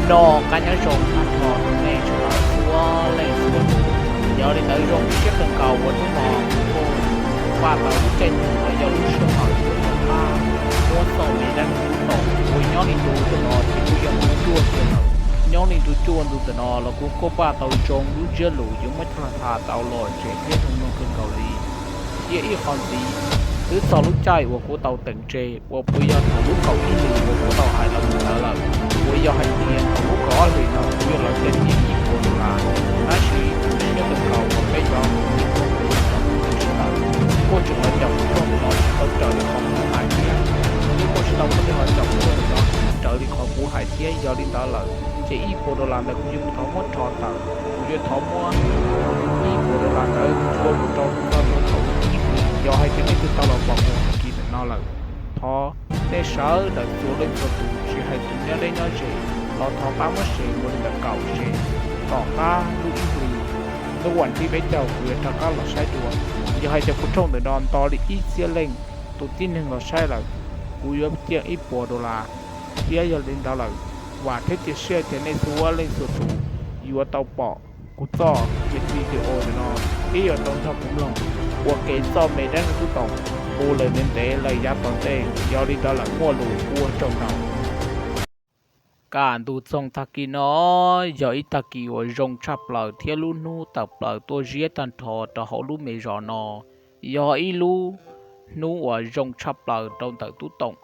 Noj qab nyob zoo tag nrho rau nej txhua leej txhua tus. Yog li ntawd zoo siab kawg nkaus uas hnub no kuv kuj paj tau lub caij nyoog uas yog lub sij hawm uas rov qab muab txoj me dab neeg Tub Toom uas nyob li ntu ntawm no ces kuj yog ntu cuaj kiag lawm. Nyob li ntu cuaj ntu ntawm no los kuv kuj paj tau zoo lub ntsiab lus yuav muab coj los tham tau lom zem thiab zoo mloog kawg nkaus li. Thiab ib qho ntxiv, twb txog lub caij uas kuv tau teem tseg uas puas yog thaum lub kaum ib hlis uas kuv tau hais los mus ntawd lawm, uas yog hais tias thaum lub kaum ob hlis no kuv yuav los coj tib ib puas dollar. Tab sis kuv siab kawg nkaus uas peb cov ib puas dollar tsis tau, kuj tseem los cov kuv rooj no tsis tau raws li qhov kuv hais thiab, kuj tsis tau muaj tej los cov kuv rooj no raws li qhov kuv hais thiab. Yog li ntawd lawm ces ib puas dollar ntawd kuv yuav thov muab rho tawm, kuv yuav thov muab ib puas dollar ntawd tua mus rau tus txog tus thaum ib hlis. Yog hais tias nej twb tau los pom kuv tag kis ntawm no lawm, thov nej sawv daws txhua leej txhua tus tsis hais tus nyob deb nyob ze los thov pab muab share mus li ntawm kaum share. Tom qab lub ib hlis, lub vas thib peb caug kuv yuav rov qab los saib dua. Yog hais tias kuv rooj ntawm no nto li ib txhiab leej tus tib neeg los saib lawm, kuv yuav ciaj ib puas dollar. Thiab yog li ntawd lawm, vam thiab cia siab tias nej txhua leej txhua tus yuav tau pom kuv txoj video ntawm no thiab yuav tau nrog kuv mloog ua ke txoj me dab neeg Tub Toom mus lawm ntev ntev lawm yav tom ntej. Yog li ntawd lawm muaj lus ua tsaug ntau. Kaj ntug txoog tag kis no yog ib tag kis uas zoo tshaj plaws thiab lub hnub tawm plaws tuaj ziab tag nrho rau hauv lub me zos no. Yog ib lub hnub uas zoo tshaj plaws rau ntawm Tub Toom,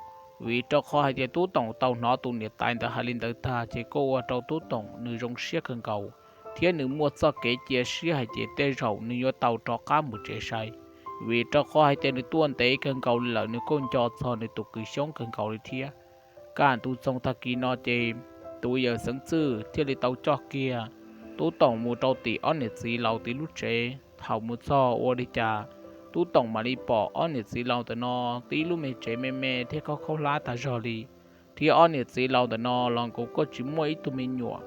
vim rau qhov hais tias Tub Toom tau hnov tus niam tais ntawd hais li ntawd tag ces kuj ua rau Tub Toom nws zoo siab kawg nkaus, thiab nws muaj txoj kev cia siab hais tias tej zaum nws yuav tau rov qab mus tsev saib, vim rau qhov hais tias nws tuaj ntev kawg nkaus li lawm, nws kuj nco txog nws tus kwv Xyoob kawg nkaus li thiab. Kaj ntug txoog tag kis no ces tus yawm Xeev Txwj thiaj li tau coj kiag Tub Toom mus rau tim ob niam txiv laus tim lub tsev. Thaum mus txog ua li cas, Tub Toom mam li pom ob niam txiv laus ntawm no tib lub me tsev me me thiab khaub khaub hlab tag zog li. Thiab ob niam txiv laus ntawm no los nkaus kuj tsis muaj ib tug me nyuam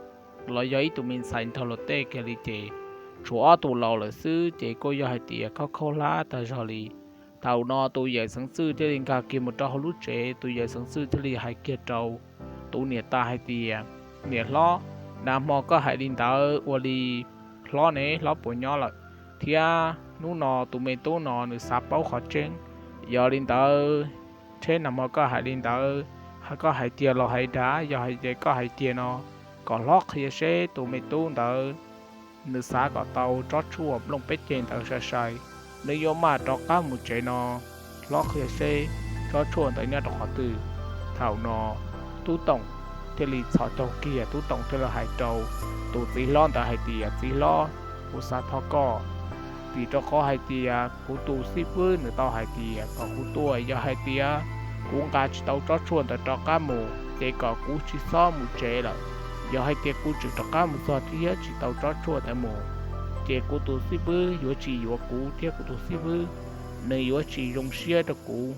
los yog ib tug me ntxhais nrog luag tej kiag li ces tshuav ob tug laus lawm xwb ces kuj yog hais tias khaub khaub hlab tag zog li. Thaum no tus yawm Xeev Txwj thiaj li nkag kiag mus rau hauv lub tsev, tus yawm Xeev Txwj thiaj li hais kiag rau tus niam tais hais tias, niam hlob, nag hmo koj hais li ntawd ua li hlob ne, hlob puas nyob lawm? Thiab hnub no tus me tub no nws xav paub qhov tseeb, yog li ntawd tsheb nag hmo koj hais li ntawd, koj hais tiag los hais dav? Yog hais tias koj hais tiag no, kom hlob qhia seb tus me tub ntawd nws xav kom tau tsob tshuaj nplooj peb ceg ntawd sai sai, nws yuav maj rov qab mus tsev no. Hlob qhia seb tsob tshuaj ntawd nyob rau qhov twg. Thaum no Tub Toom thiaj li txhos caug kiag, Tub Toom thiaj li hais rau tus txiv hlob ntawd hais tias, txiv hlob, kuv xav thov koj, vim rau qhov hais tias kuv tus xib fwb nws tau hais tias kom kuv tuaj, yog hais tias kuv nqa tsis tau tsob tshuaj ntawd rov qab mus ces kom kuv tsis txhob mus tsev lawm. Yog hais tias kuv tseem rov qab mus txog thiab tsis tau tsob tshuaj ntawd mus, ces kuv tus xib fwb yuav tsis yuav kuv thiab kuv tus xib fwb nws yuav tsis zoo siab rau kuv.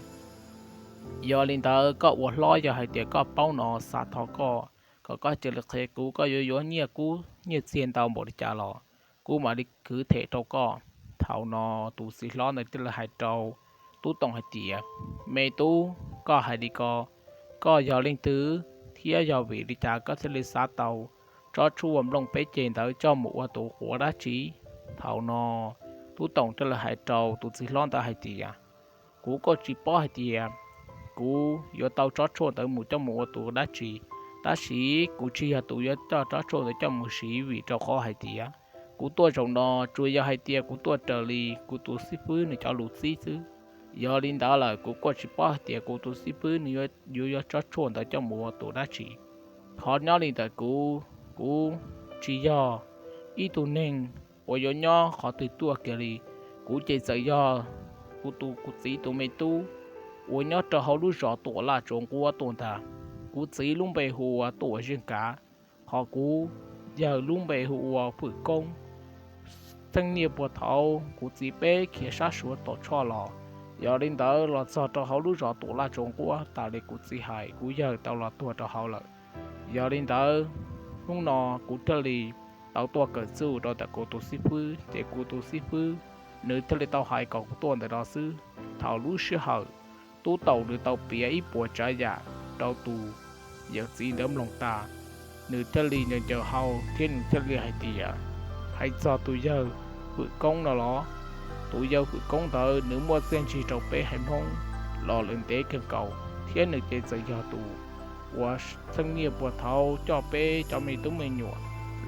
Yog li ntawd koj ua hlob, yog hais tias koj paub no, xav thov koj kom koj cia li qhia kuv, koj yuav yuav nyiaj kub nyiaj txiag ntau npaum li cas los kuv mam li kwv them rau koj. Thaum no tus txiv hlob ntawd thiaj li hais rau Tub Toom hais tias, me tub, koj hais li ko, koj yog leej twg thiab yog vim li cas koj thiaj li xav tau tsob tshuaj nplooj peb ceg ntawd coj mus ua tus quav dab tsi? Thaum no Tub Toom thiaj li hais rau tus txiv hlob ntawd hais tias, kuv kuj tsis paub hais tias kuv yuav tau tsob tshuaj ntawd mus coj mus ua tus dab tsi, tab sis kuv tsis yog tus yuav coj tsob tshuaj ntawd coj mus siv, vim rau qhov hais tias kuv tuaj zaum no tsuas yog hais tias kuv tuaj raws li kuv tus xib fwb nws cov lus txib xwb. Yog li ntawd lawm kuv kuj tsis paub hais tias kuv tus xib fwb nws yuav yuav tsob tshuaj ntawd coj mus ua tus dab tsi. Qhov nyob li ntawm kuv, kuv tsis yog ib tug neeg uas yuav nyob qhov twg tuaj kiag li. Kuv ces txawm yog kuv tus, kuv txiv tus me tub uas nyob rau hauv lub zos Tuam Laj Tsuas Nquab tuaj ntag. Kuv txiv lub npe hu ua Tuam Zeej Kav, ho kuv yawg lub npe hu ua Fwm Koob. Txheej niaj puag thaum kuv txiv peb khiav sab Suav tom Tshoj los, yog li ntawd los txog rau hauv lub zos Tuam Laj Tsuas Nquab tas li kuv txiv hais, kuv yawg tau los tuag rau hauv lawm. Yog li ntawd, hnub no kuv thiaj li tau tuaj kawm txuj rau ntawm kuv tus xib fwb, ces kuv tus xib fwb nws thiaj li tau hais kom kuv tuaj ntawm no xwb. Thaum lub sij hawm Tub Toom nws tau piav ib puas tsav yam rau tus yawm txiv ntawd mloog tas, nws thiaj li ncaws ncaws hau thiab nws thiaj li hais tias, hais txog tus yawg Fwm Koob no los, tus yawg Fwm Koob ntawd nws muaj txiaj ntsig rau peb haiv Hmoob los lawm ntev kawg nkaus, thiab nws ces txawm yog tus uas txheej niaj puag thaud coj peb cov me tub me nyuam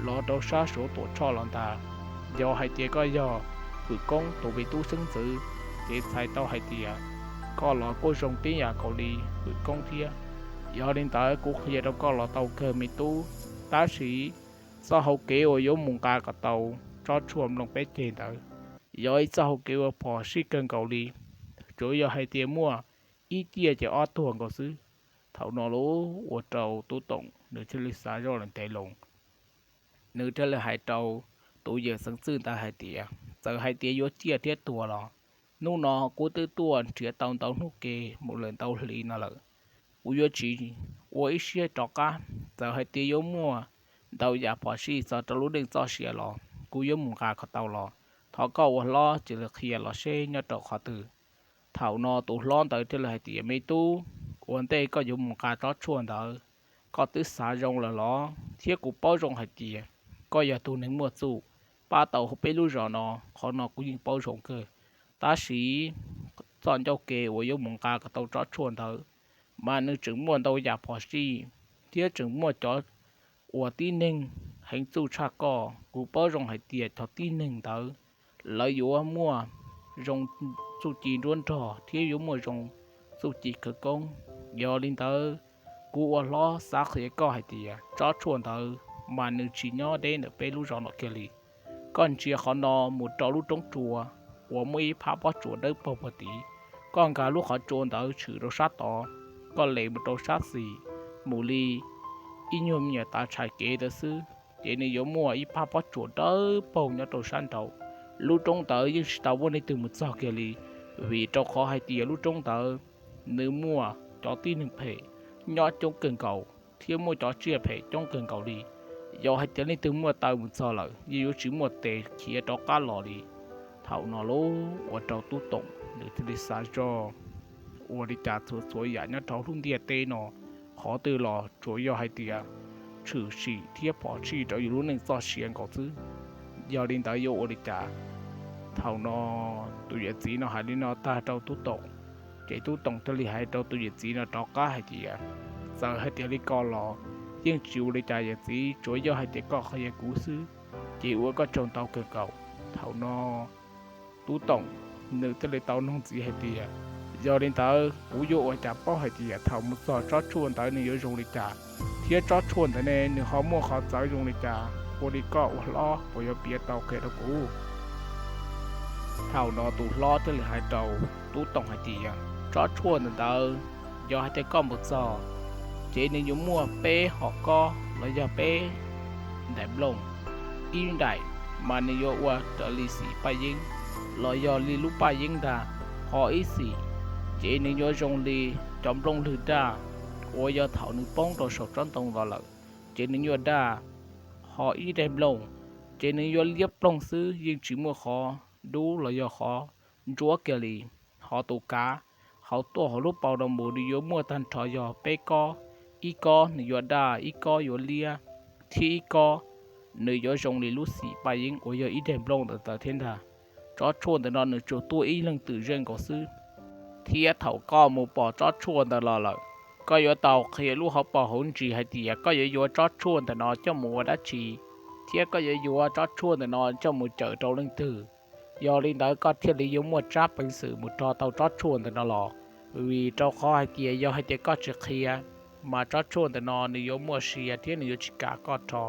los rau sab Suav Tuam Tshoj los ntag. Yog hais tias koj yog Fwm Koob tus me tub xeeb ntxwv, ces txhais tau hais tias koj los kuj zoo tib yam nkaus li Fwm Koob thiab. Yog li ntawd kuv qhia rau koj los tau kawg me tub, tab sis txoj hau kev uas yuav mus nqa kom tau tsob tshuaj nplooj peb ceg ntawd yog ib txoj hau kev uas phom sij kawg nkaus li, tsuas yog hais tias muaj ib ciaj ces ob tuag nkaus xwb. Thaum no los ua rau Tub Toom nws thiaj li xav zoj lawm ntev loo, nws thiaj li hais rau tus yawm xeev txwj ntawd hais tias, txawm hais tias yuav ciaj thiab tuag los, hnub no kuv twb tuaj nrhiav tau ntau hnub ke mus lawm ntau hli no lawm, kuv yuav tsis ua ib siab rov qab. Txawm hais tias yuav muaj ntau yam phom sij txog rau lub neej txoj sia los kuv yuav mus nqa kom tau los. Thov koj ua hlob cia li qhia los seb nyob rau qhov twg. Thaum no tus hlob ntawd thiaj li hais tias, me tub, ua ntej koj yuav mus nqa tsob tshuaj ntawd, koj twb xav zoo lawm los? Thiab kuv paub zoo hais tias koj yog tus neeg muaj txuj, pab tau peb lub zos no, qhov no kuv yeej paub zoo kawg. Tab sis txoj ncauj ke uas yuav mus nqa kom tau tsob tshuaj ntawd, mas nws tseem muaj ntau yam phom sij, thiab tseem muaj cov uas tib neeg heev txuj tshaj koj. Kuv paub zoo hais tias cov tib neeg ntawd lawv yuav muaj zoo txuj ci nruab nrog thiab yuav muaj zoo txuj ci khawv koob. Yog li ntawd, kuv ua hlob xav qhia koj hais tias tsob tshuaj ntawd mas nws tsis nyob deb ntawm peb lub zos no kiag li. Koj ntsia qhov no mus rau lub roob tsua uas muaj ib phab pob tsuas dawb paug puag tid. Koj nkag lub qhov tsua ntawd tshwm rau sab tod, koj les mus rau sab xis, mus li ib nyuag me nyuam tav tshais kev ntawd xwb, ces nws yuav muaj ib phab pob tsuas dawb paug nyob rau sab nraud. Lub roob ntawd yeej tsis tau muaj leej twg mus txog kiag li, vim rau qhov hais tias lub roob ntawd nws muaj cov tib neeg phem nyob coob kawg nkaus thiab muaj cov tsiaj phem coob kawg nkaus li. Yog hais tias leej twg muaj taw mus txog lawm yeej yuav tsis muaj tes khiav rov qab los li. Thaum no los ua rau Tub Toom nws thiaj li xav zoj, ua li cas txhua txhua yam nyob rau lub ntiaj teb no, qhov twg los tsuas yog hais tias tshwm sim thiab phom sij rau yus lub neej txoj sia nkaus xwb. Yog li ntawd yuav ua li cas? Thaum no tus yawm txiv no hais li no tag rau Tub Toom, ces Tub Toom thiaj li hais rau tus yawm txiv no rov qab hais tias, txawm hais tias li ko los yeej tsis ua li cas yawm txiv, tsuas yog hais tias koj qhia kuv xwb, ces ua koj tsaug ntau kawg nkaus. Thaum no Tub Toom nws thiaj li tau noog txiv hais tias, yog li ntawd kuv yuav ua cas paub hais tias thaum mus txog tsob tshuaj ntawd nws yuav zoo li cas, thiab tsob tshuaj ntawd ne nws ho muaj qhov txawv zoo li cas? Ua li koj ua hlob puas yuav piav tau qhia rau kuv? Thaum no tus hlob thiaj li hais rau Tub Toom hais tias, tsob tshuaj ntawm ntawd, yog hais tias koj mus txog, ces nws yuav muaj peb hom kob los yog peb nraim nplooj. Ib nraim mas nws yuav ua raws li xim paj yeeb los yog li lub paj yeeb ntag. Ho ib xim, ces nws yuav zoo li cov nplooj lwg daj uas yog thaum nws poob rau saum tsob ntoo los lawm, ces nws nyuaj daj. Ho ib daim nplooj, ces nws yuav liab ploog xwb, yeej tsis muaj qhov dub los yog qhov ntsuab kiag li. Ho tus kav hauv tuaj hauv lub paus no mus nws yuav muaj tag nrho yog peb kob, ib kob nws yuav daj, ib kob yuav liab, thiab ib kob nws yuav zoo li lub xim paj yeeb uas yog ib daim nplooj ntawd ntawd thiab ntag. Tsob tshuaj ntawm no nws tsuas tuaj ib leeg twm zeej nkaus xwb. Thiab thaum koj mus pom tsob tshuaj ntawd los lawm, koj yuav tau qhia lub hauv paus hauv ntsis hais tias koj yuav yuav tsob tshuaj ntawm no coj mus ua dab tsi, thiab koj yuav yuav tsob tshuaj ntawm no coj mus cawm rau leej twg. Yog li ntawd koj thiaj li yuav muaj tsab peev xwm mus rho tau tsob tshuaj ntawm no los, vim rau qhov hais tias yog hais tias koj tsis qhia, mas tsob tshuaj ntawm no nws yuav muaj sia thiab nws yuav tsis kam koj rho.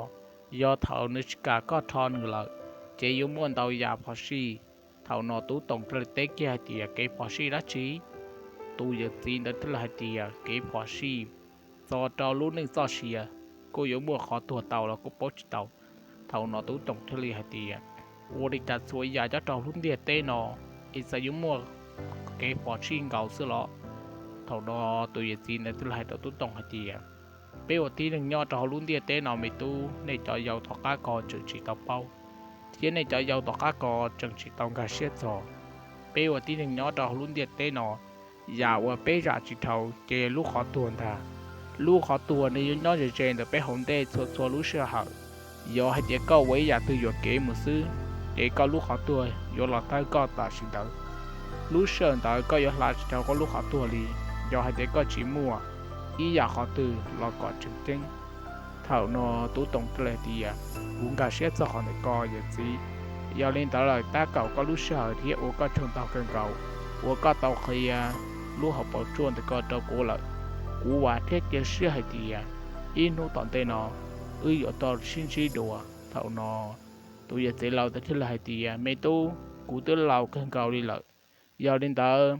Yog thaum nws tsis kam koj rho nws lawm, ces yuav muaj ntau yam phom sij. Thaum no Tub Toom thiaj li teb kiag hais tias, kev phom sij dab tsi? Tus yawm txiv ntawd thiaj li hais tias, kev phom sij txog rau lub neej txoj sia, kuj yuav muaj qhov tuag tau los kuj paub tsis tau. Thaum no Tub Toom thiaj li hais tias, ua li cas txhua yam nyob rau lub ntiaj teb no es txawm yuav muaj kev phom sij nkaus xwb los? Thaum no tus yawm txiv ntawd thiaj li hais rau Tub Toom hais tias, peb ua tib neeg nyob rau hauv lub ntiaj teb no me tub, nej cov yau tom qab ko tseem tsis tau paub, thiab nej cov yau tom qab ko tseem tsis tau nkag siab txog. Peb ua tib neeg nyob rau hauv lub ntiaj teb no, yam uas peb zam tsis dhau ces lub qhov tuag ntag. Lub qhov tuag nws yuav nyob ze ze ntawm peb hauv ntej txhua txhua lub sij hawm. Yog hais tias koj ua ib yam twg yuam kev mus xwb, ces koj lub qhov tuag yuav los tawg koj tam sim ntawd. Lub sij hawm ntawd koj yuav hla tsis dhau koj lub qhov tuag li, yog hais tias koj tsis muaj ib yam qhov twg los kom tseem ceeb. Thaum no Tub Toom thiaj li hais tias, kuv nkag siab txog qhov ntawm ko yawm txiv. Yog li ntawd lawm tab kaum koj lub sij hawm thiab ua koj tsaug ntau kawg nkaus uas koj tau qhia lub hauv paus tsuaj ntawm ko rau kuv lawm. Kuv vam thiab cia siab hais tias ib hnub tom ntej no wb yuav tau sib ntsib dua. Thaum no tus yawm txiv laus ntawd thiaj li hais tias, me tub, kuv twb laus kawg nkaus li lawm. Yog li ntawd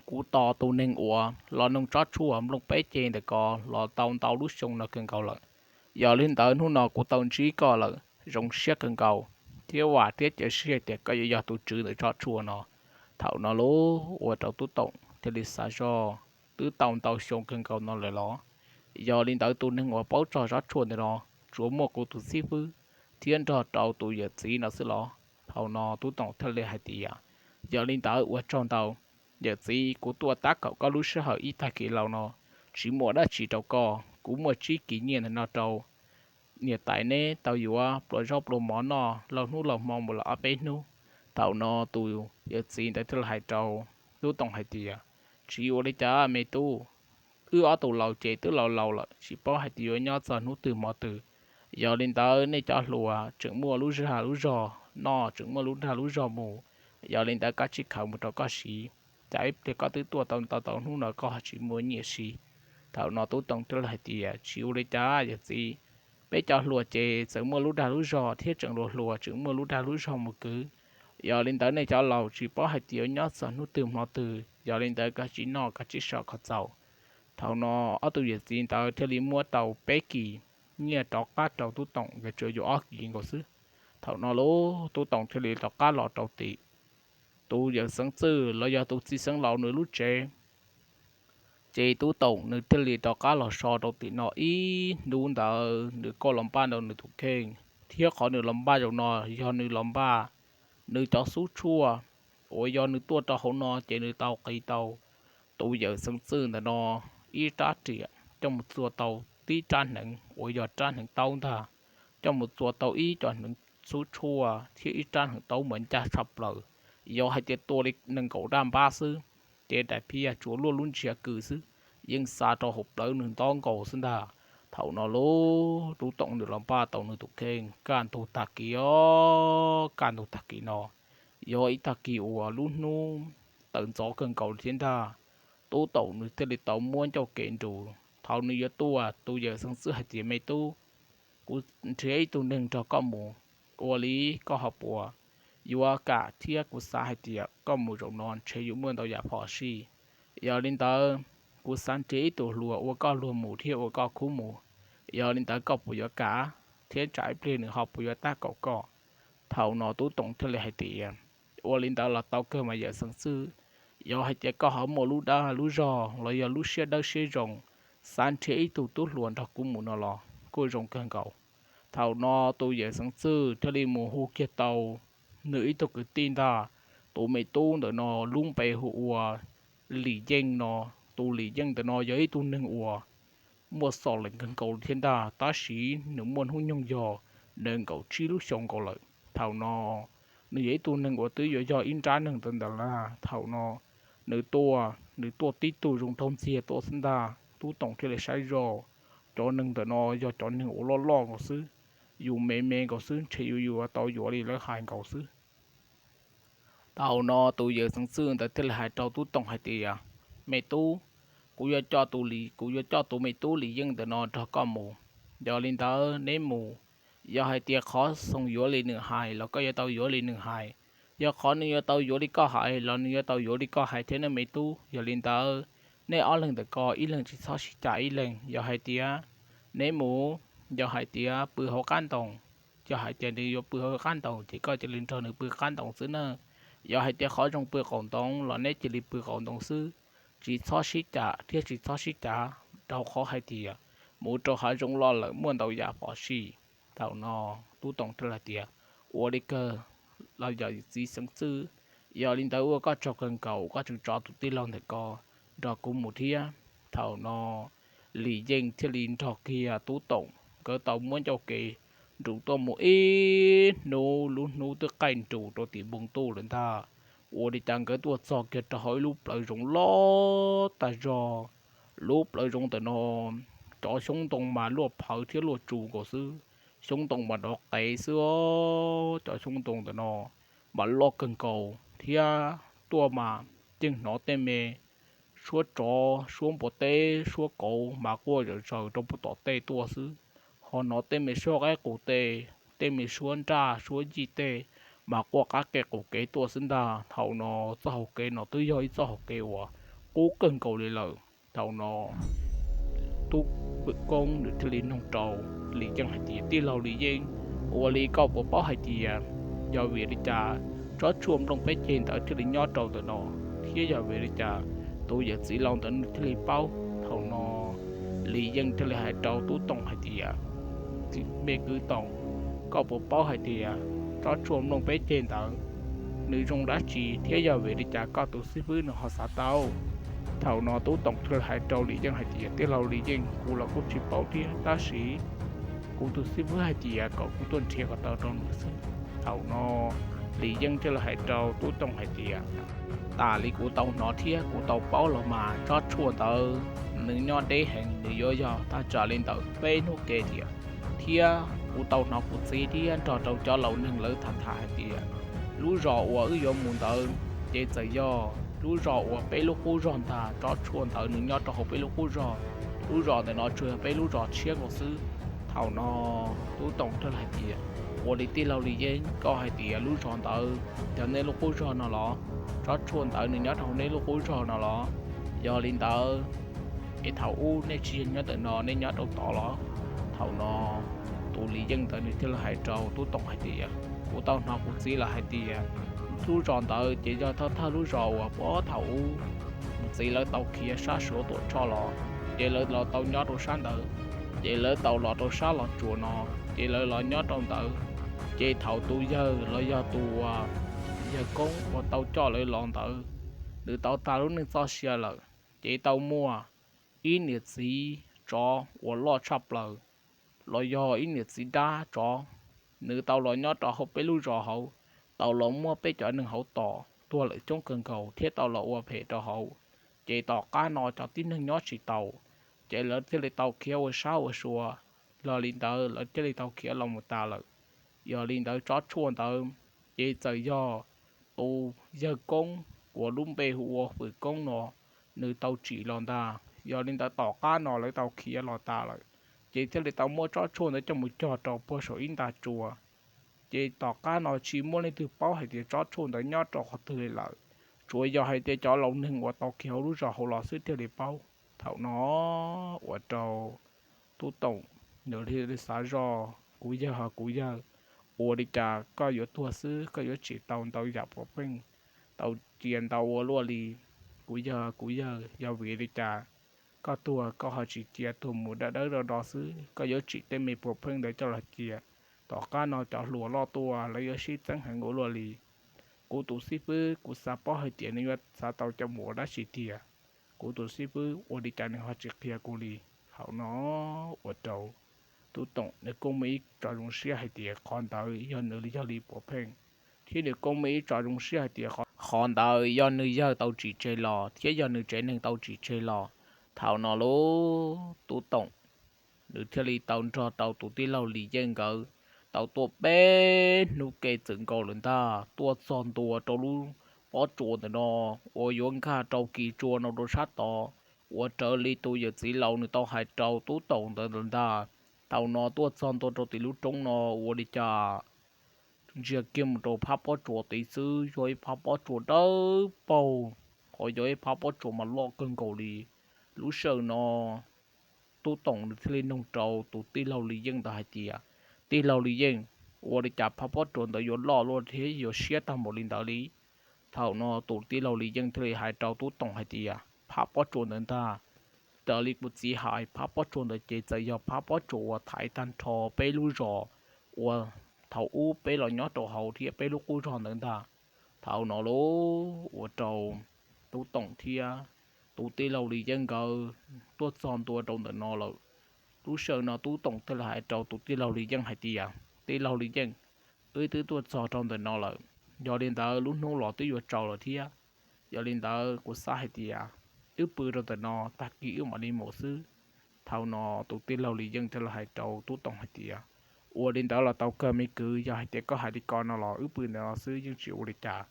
kuv tos tus neeg uas los noog tsob tshuaj nplooj peb ce ntawm ko los tau ntau lub xyoo no kawg nkaus lawm. Yog li ntawd hnub no kuv tau ntsib koj lawm, zoo siab kawg nkaus, thiab vam thiab cia siab tias koj yuav yog tus tswv ntawm tsob tshuaj no. Thaum no lub ua rau Tub Toom thiaj li xav zog, twb tau ntau xyoo kawg nkaus no lawm los? Yog li ntawd tus neeg uas paub txog tsob tshuaj ntawm no tsuas muaj kuv tus xib fwb thiab nrog rau tus yawm txiv no xwb los? Thaum no Tub Toom thiaj li hais tias, yog li ntawd ua tsaug ntau yawm txiv, kuv tuaj tab kaum koj lub sij hawm ib tag kis laus no tsis muaj dab tsi rau koj, kuv muaj tsib kis nyiaj ntawm no rau niam tais neb tau yuav pluas zaub pluas mov noj laug hnub laug hmo mus lawm ob peb hnub. Thaum no tus yawm txiv ntawd thiaj li hais rau Tub Toom hais tias, tsis ua li cas me tub, wb ob tug laus ces twb laus laus lawm tsis paub hais tias yuav nyob txog hnub twg hmo twg. Yog li ntawd nej cov hluas tseem muaj lub dag lub zog noj, tseem muaj lub dag lub zog mus. Yog li ntawd koj tsij khaws mus rau koj siv, tsam ib pliag koj twb tuaj tau ntau tau hnub no koj ho tsis muaj nyiaj siv. Thaum no Tub Toom thiaj li hais tias, tsis ua li cas yawm txiv, peb cov hluas ces txawm muaj lub dag lub zog thiab tseem hluas hluas tseem muaj lub dag lub zog mus kwv. Yog li ntawd nej cov laus tsis paub hais tias yuav nyob txog hnub twg hmo twg, yog li ntawd koj tsij noj koj tsij so kom txaus. Thaum no ob tug yawm txiv ntawd thiaj li muab tau peb kis nyiaj rov qab rau Tub Toom, nkawd tsuas yuav ob kis nkaus xwb. Thaum no lub Tub Toom thiaj li rov qab los rau tim tus yawm Xeev Txwj los yog tus txiv xeev laus nws lub tsev. Ces Tub Toom nws thiaj li rov qab los so rau tim no ib hnub ntawd nws kuj los npaj rau nws tus kheej, thiab qhov nws los npaj zaum no yog nws los npaj nws cov xub tshuaj uas yog nws tuaj rau hauv no ces nws tau qiv tau tus yawm Xeev Txwj ntawm no ib rab riam coj mus txua tau tib rab hneev uas yog rab hneev taub ntag, coj mus txua tau ib co hneev xub tshuaj thiab ib rab hneev taub mas ncaj tshaj plaws. Yog hais tias tua li nees nkaum daj npab xwb, ces daim phiaj tsuas luaj lub ntsiab kws xwb, yeej xa rau hauv plawv nws ntob nkaus xwb ntag. Thaum no lub Tub Toom nws los npaj tau nws tus kheej kaj ntug tag kis os, kaj ntug tag kis no yog ib tag kis uas lub hnub tawm ntxov kawg nkaus thiab ntag. Tub Toom nws thiaj li tau muab ncauj kev nrus. Thaum nws yuav tuaj, tus yawm Xeev Txwj hais tias, me tub, kuv nrhiav ib tug neeg nrog koj mus, ua li koj ho puas yuav kam thiab? Kuv xav hais tias koj mus zaum no ntshe yuav muaj ntau yam phom sij. Yog li ntawd, kuv xav nrhiav ib tug hluas ua koj luag mus thiab ua koj khub mus. Yog li ntawd koj puas yuav kam, thiab tsam ib pliag nws ho puas yuav tab kaum koj? Thaum no Tub Toom thiaj li hais tias, ua li ntawd los tau kawg mas yawm Xeev Txwj. Yog hais tias koj ho muaj lub dag lub zog los yog lub siab dawb siab zoo, xav nrhiav ib tug tub hluas nrog kuv mus no los kuj zoo kawg nkaus. Thaum no tus yawm Xeev Txwj thiaj li mus hu kiag tau nws ib tug kwv tij ntag. Tus me tub ntawm no lub npe hu ua Lim Yeej no. Tus Lim Yeej ntawm no yog ib tug neeg uas muaj xov lees kawg nkaus thiab ntag, tab sis nws muaj hnub nyoog yog nees nkaum tsib lub xyoo nkaus lawm. Thaum no nws yog ib tug neeg uas twb yuav yog ib nrab neeg ntawd ntawd lawm. Thaum no nws tuaj, nws tuaj tib tug zoo nraug ntxiag tuaj xwb ntag. Tub Toom thiaj li saib zoj, cov neeg ntawm no yog cov neeg uas loj loj nkaus xwb, yus me me nkaus xwb, ntshe yus yuav tau yuav li lawv hais nkaus xwb. Thaum no tus yawm Xeev Txwj ntawd thiaj li hais rau Tub Toom hais tias, me tub, kuv yuav coj tus Lim, kuv yuav coj tus me tub Lim Yeej ntawm no nrog koj mus. Yog li ntawd neb mus, yog hais tias qhov xoo yuav li nws hais los koj yuav tau yuav li nws hais, yog qhov nws yuav tau yuav li koj hais los nws yuav tau yuav li koj hais thiab nawb me tub. Yog li ntawd, nej ob leeg ntawm ko ib leeg tsis txhob sib cam ib leeg. Yog hais tias neb mus, yog hais tias pw hauv qab ntoo, yog hais tias nws yuav pw hauv qab ntoo ces koj cia li nrog nws pw qab ntoo xwb na. Yog hais tias qhov zoo pw qaum ntoo los neb cia li pw qaum ntoo xwb, tsis txhob sib cam thiab tsis txhob sib cav, rau qhov hais tias mus rau hav zoov los lawm muaj ntau yam phom sij. Thaum no Tub Toom thiaj li hais tias, ua li kawg, los yog txiv Xeev Txwj, yog li ntawd ua koj tsaug kawg nkaus koj tseem tso tus tij laug ntawm ko nrog kuv mus thiab. Thaum no Lis Yeej thiaj li nrog kiag Tub Toom nkawd tau muab ncauj kev nrus tuaj mus ib hnub, lub hnub twb qaij nrus rau tim npoo ntuj lawm ntag. Ua li cas nkawd tuaj txog kiag rau hauv ib lub plawv zoov loj tag zog. Lub plawv zoov ntawm no cov xyoob ntoo mas luaj phawv thiab luaj tsu nkaus xwb, xyoob ntoo mas dov qev xwb os. Cov xyoob ntoo ntawm no mas loj kawg nkaus thiab tuaj mas yeej hnov tej me suab tsov, suab npua teb, suab kauv mas quaj zom zaws rau puag tom tej tuaj xwb. Ho hnov tej me suab qaib qus tej, tej me suab nraj suab yij tej mas quaj qab kev qus kev tuaj xwb ntag. Thaum no txoj hauv kev no twb yog ib txoj hauv kev uas qub kawg nkaus li lawm. Thaum no Tub Vwm Koob nws thiaj li nug rau Lis Yeej hais tias, Tij laug Lis Yeej, ua li koj puas paub hais tias yog vim li cas tsob tshuaj nplooj peb ceg ntawd thiaj li nyob rau ntawm no, thiab yog vim li cas tus yawm txiv laus ntawd nws thiaj li paub? Thaum no Lis Yeej thiaj li hais rau Tub Toom hais tias, Txiv me kwv Toom, koj puas paub hais tias tsob tshuaj nplooj peb ceg ntawd nws zoo dab tsi, thiab yog vim li cas koj tus xib fwb nws ho xav tau? Thaum no Tub Toom thiaj li hais rau Lis Yeej hais tias, Tij laug Lis Yeej, kuv los kuj tsis paub thiab, tab sis kuv tus xib fwb hais tias kom kuv tuaj nrhiav kom tau rau nws xwb. Thaum no Lis Yeej thiaj li hais rau Tub Toom hais tias, Tas li kuv tau hnov thiab kuv tau paub los mas tsob tshuaj ntawd nws nyob deb heev, nws yuav yog tag tsam li ntawm peb hnub ke tiag. Thiab kuv tau hnov kuv txiv thiab nrog rau cov laus neeg lawv tham tham hais tias lub zos uas wb yuav mus ntawd ces txawm yog lub zos uas peb lub qub zog ntag, tsob tshuaj ntawd nws nyob rau hauv peb lub qub zog. Lub zos ntawm no tsuas yog peb lub zos tshiab nkaus xwb. Thaum no Tub Toom thiaj li hais tias, Ua li tij laug Lis Yeej, koj hais tias lub zos ntawd yog nej lub qub zog no los? Tsob tshuaj ntawd nws nyob rau hauv nej lub qub zog no los? Yog li ntawd es thaum ub nej tsis yog nyob ntawm no, nej nyob rau tod los? Thaum no tus Lis Yeej ntawd nws thiaj li hais rau Tub Toom hais tias, Kuv tau hnov kuv txiv lawv hais tias lub zos ntawd ces yog thawj thawj lub zos uas puag thaum ub kuv txiv lawv tau khiav sab Suav Tuam Tshoj los, ces lawv los tau nyob rau sab ntawd, ces lawv tau los rau sab Los Tsuas no, ces lawv los nyob rau ntawd. Ces thaum tus yawg los yog tus uas yawg koob uas tau coj lawv los ntawd, nws tau tag lub neej txoj sia lawm, ces tau muaj ib niam txiv tsov uas loj tshaj plaws los yog ib niam txiv dab tsov, nws tau los nyob rau hauv peb lub zos hauv, tau los muab peb cov neeg hauv tom tuag lawm coob kawg nkaus thiab tau los ua phem rau hauv. Ces tom qab no cov tib neeg nyob tsis tau, ces lawv thiaj li tau khiav ua sab ua sua, los li ntawd lawv thiaj li tau khiav los mus tas lawm. Yog li ntawd tsob tshuaj ntawd ces txawm yog tus yawg koob uas lub npe hu ua Vwm Koob no nws tau tsim los ntag. Yog li ntawd tom qab no lawv tau khiav los tas lawm, ces thiaj li tau muab tsob tshuaj ntawd coj mus cog rau puag saum ib nta tsua. Ces tom qab no tsis muaj leej twg paub hais tias tsob tshuaj ntawd nyob rau qhov twg li lawm, tsuas yog hais tias cov laus neeg uas tau khiav hauv lub zos hauv los xwb thiaj li paub. Thaum no ua rau Tub Toom nws thiaj li xav zoj, Kuv yawg, kuv yawg, ua li cas koj yuav tuag xwb koj yuav tsim tau ntau yam puav pheej, tau cia ntau ua luaj li? Kuv yawg, kuv yawg, yog vim li cas koj tuag koj ho tsis cia tuag mus dawb dawb do do xwb, koj yuav tsim tej me puav pheej ntawd coj los cia? Tom qab no cov hluas loj tuaj lawv yuav sib txeeb heev ua luaj li. Kuv tus xib fwb kuv xav paub hais tias nws yuav xav tau coj mus ua dab tsi tiag. Kuv tus xib fwb ua li cas nws ho tsis qhia kuv li? Thaum no ua rau Tub Toom nws kuj muaj ib tso zoo siab hais tias qhov ntawd yog nws yog li puav pheej, thiab nws kuj muaj ib tso zoo siab hais tias qhov ntawd yog nws yawg tau tsim tseg los thiab yog nws tsev neeg tau tsim tseg los. Thaum no lauj, Tub Toom nws thiaj li tau nrog rau tus tij laug Lis Yeej nkawd tau tuaj peb hnub ke txwm nkaus lawm ntag, tuaj txog ntua rau lub pob tsuas ntawm no uas yuav nkag rau kis tsua no rau sab tod, uas raws li tus yawm txiv laus nws tau hais rau Tub Toom ntawd lawm ntag. Thaum no tuaj txog ntua rau tim lub roob no, ua li cas ntsia kiag mus rau phab pob tsuas tid xwb yog ib phab pob tsuas dawb paug, ho yog ib phab pob tsuas mas loj kawg nkaus li. Lub sij hawm no Tub Toom nws thiaj li nug rau tus tij laug Lis Yeej ntawd hais tias, Tij laug Lis Yeej, ua li cas phab pob tsuas ntawd yuav loj luaj thiab yuav siab tag npaum li ntawd li? Thaum no tus tij laug Lis Yeej thiaj li hais rau Tub Toom hais tias, Phab pob tsuas ntawd ntag, raws li kuv txiv hais, phab pob tsuas ntawd ces txawm yog phab pob tsuas uas thaiv tag nrho peb lub zos uas thaum ub peb los nyob rau hauv thiab peb lub qub zog ntawd ntag. Thaum no lauj, ua rau Tub Toom thiab tus tij laug Lis Yeej nkawd tuaj txog ntua rau ntawm no lawm. Lub sij hawm no Tub Toom thiaj li hais rau tus tij laug Lis Yeej hais tias, Tij laug Lis Yeej, wb twb tuaj txog rau ntawm no lawm, yog li ntawd lub hnub los twb yuav tsaus lawm thiab. Yog li ntawd kuv xav hais tias wb pw rau ntawm no, tag kis wb mam li mus xwb. Thaum no tus tij laug Lis Yeej thiaj li hais rau Tub Toom hais tias, Ua li ntawd los tau kawg me kwv, yog hais tias koj hais li ko no los wb pw ntawm no xwb yeej tsis ua li cas.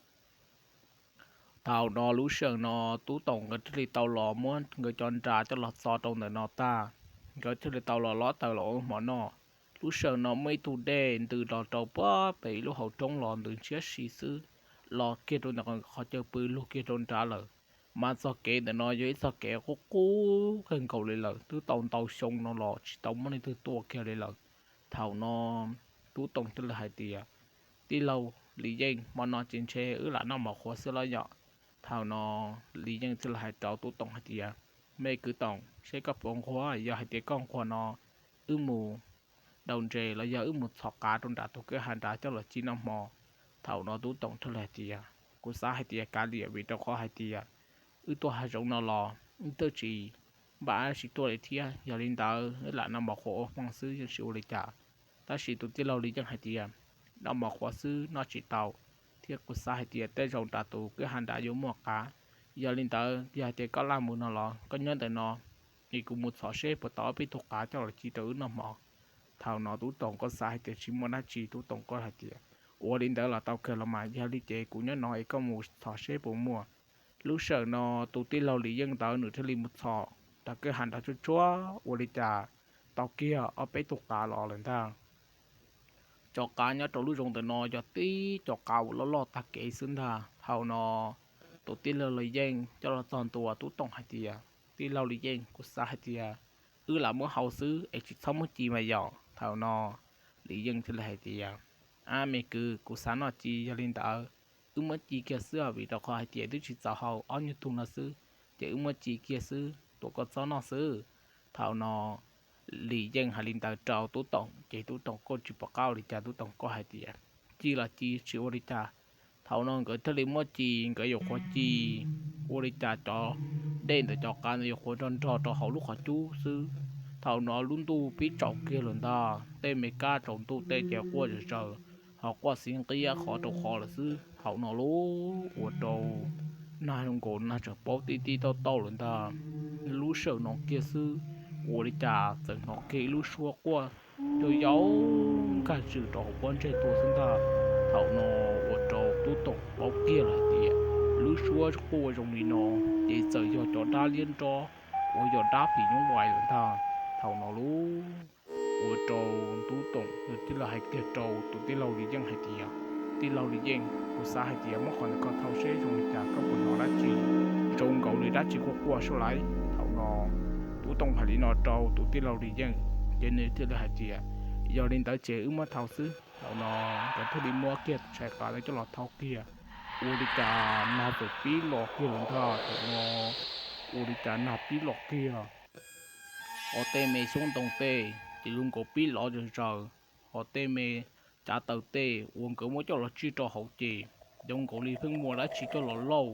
Thaum no lub sij hawm no Tub Toom nkawd thiaj li tau los muab nkawd cov nra coj los txo rau ntawm no tag, nkawd thiaj li tau los lob taws los ua hmo noj. Lub sij hawm no muaj ib tug dej ntws los rau puag pem ib lub hauv roob los ntws ntshiab si xwb, los kiag rau ntawm qhov chaw pw lug kiag rau nrad lawm. Mas txoj kev ntawm no yog ib txoj kev qub qub kawg nkaus li lawm, twb tau ntau xyoo no los tsis tau muaj leej twg tuaj kiag li lawm. Thaum no Tub Toom thiaj li hais tias, Tij laug Lis Yeej, hmo no ces ntshe wb lam noj mov qhuav xwb los yom? Thaum no Lis Yeej thiaj li hais rau Tub Toom hais tias, Me kwv Toom, seb koj puas nquag? Yog hais tias koj nquag no wb mus daus ntses los yog wb mus txhom qav rau nram tus kwj ha nrad coj los ci noj hmo. Thaum no Tub Toom thiaj li hais tias, Kuv xav hais tias kav liam, vim rau qhov hais tias wb tuaj hav zoov no los wb twb tsis npaj dab tsi tuaj li thiab. Yog li ntawd wb lam noj mov qhuav ua hmo xwb yeej tsis ua li cas. Tab sis tus tij laug Lis Yeej hais tias, Noj mov qhuav xwb noj tsis tau, thiab kuv xav hais tias tej zaum nram tus kwj ha nrad yuav muaj qav. Yog li ntawd yog hais tias koj laj mus no los koj nyob ntawm no, es kuv mus txhom seb puas tau ob peb tug qav coj los ci rau wb noj hmo. Thaum no Tub Toom kuj xav hais tias tsis muaj dab tsi, Tub Toom kuj hais tias, Ua li ntawd los tau kawg los mas, yog li ces kuv nyob no es koj mus txhom seb puas muaj. Lub sij hawm no tus tij laug Lis Yeej ntawd nws thiaj li mus txhom rau kwj ha nrad tsuag tsuag, ua li cas tau kiag ob peb tug qav los lawm ntag. Cov qav nyob rau lub zoov ntawm no yog tib cov qav uas loj loj tag kev xwb ntag. Thaum no tus tij laug Lis Yeej coj los txog ntua, Tub Toom hais tias, Tij laug Lis Yeej, kuv xav hais tias wb lam muab hau xwb es tsis txhob muab ci mas yom. Thaum no Lis Yeej thiaj li hais tias, Ab me kwv, kuv xav noj ci, yog li ntawd wb muab ci kiag xwb, vim rau qhov hais tias twb tsis txaus hau, ob nyuag tug no xwb, ces wb muab ci kiag xwb, tuam koj txob noj xwb. Thaum no Lis Yeej hais li ntawd rau Tub Toom ces Tub Toom kuj tsis pom qab ua li cas, Tub Toom kuj hais tias, Ci los ci, tsis ua li cas. Thaum no nkawd thiaj li muab ci, nkawd yuav qhuav ci, ua li cas cov dej ntawm cov qav ntawd yuav qhuav nrog nrog rau hauv lub qhov cub xwb. Thaum no lub ntuj pib tsaus kiag lawm ntag, tej me kab tsaus ntuj tej ces quaj zom zaws, ho quaj xiv nqia qhov rau qhov lawm xwb. Thaum no lub ua rau Nag Zoo Nkaus Nag tseem paub tij tij tauj tauj lawm ntag. Lub sij hawm no kiag xwb, ua li cas txawm hnov kiag ib lub suab quaj yau yau nkag zws rau hauv pob ntseg tuaj xwb ntag. Thaum no ua rau Tub Toom paub kiag lawm hais tias lub suab quaj zoo li no ces txawm yog cov dab liab nrob uas yog dab phim nyuj vais lawm ntag. Thaum no lub ua rau Tub Toom thiaj li hais kiag rau tus tij laug Lis Yeej hais tias, Tij laug Lis Yeej, kuv xav hais tias muab qhov ntawm ko thau seb zoo li cas, koj puas hnov dab tsi zoo nkaus li dab tsi quaj quaj sab laiv? Thaum no Tub Toom hais li no rau tus tij laug Lis Yeej, ces nws thiaj li hais tias, Yog li ntawd ces wb muab thau xwb. Thaum no nkawd thiaj li muab kiag tshais qav ntawd coj los thau kiag, ua li cas nag txawm pib los kiag lawm ntag. Thaum no ua li cas nag pib los kiag, ho tej me xyoob ntoo tej ces zoo nkaus pib lov zom zaws, ho tej me cav taws tej uas nkawd muab coj los tsij rau hauv ces zoo nkaus li pheej muaj dab tsi coj los lauj,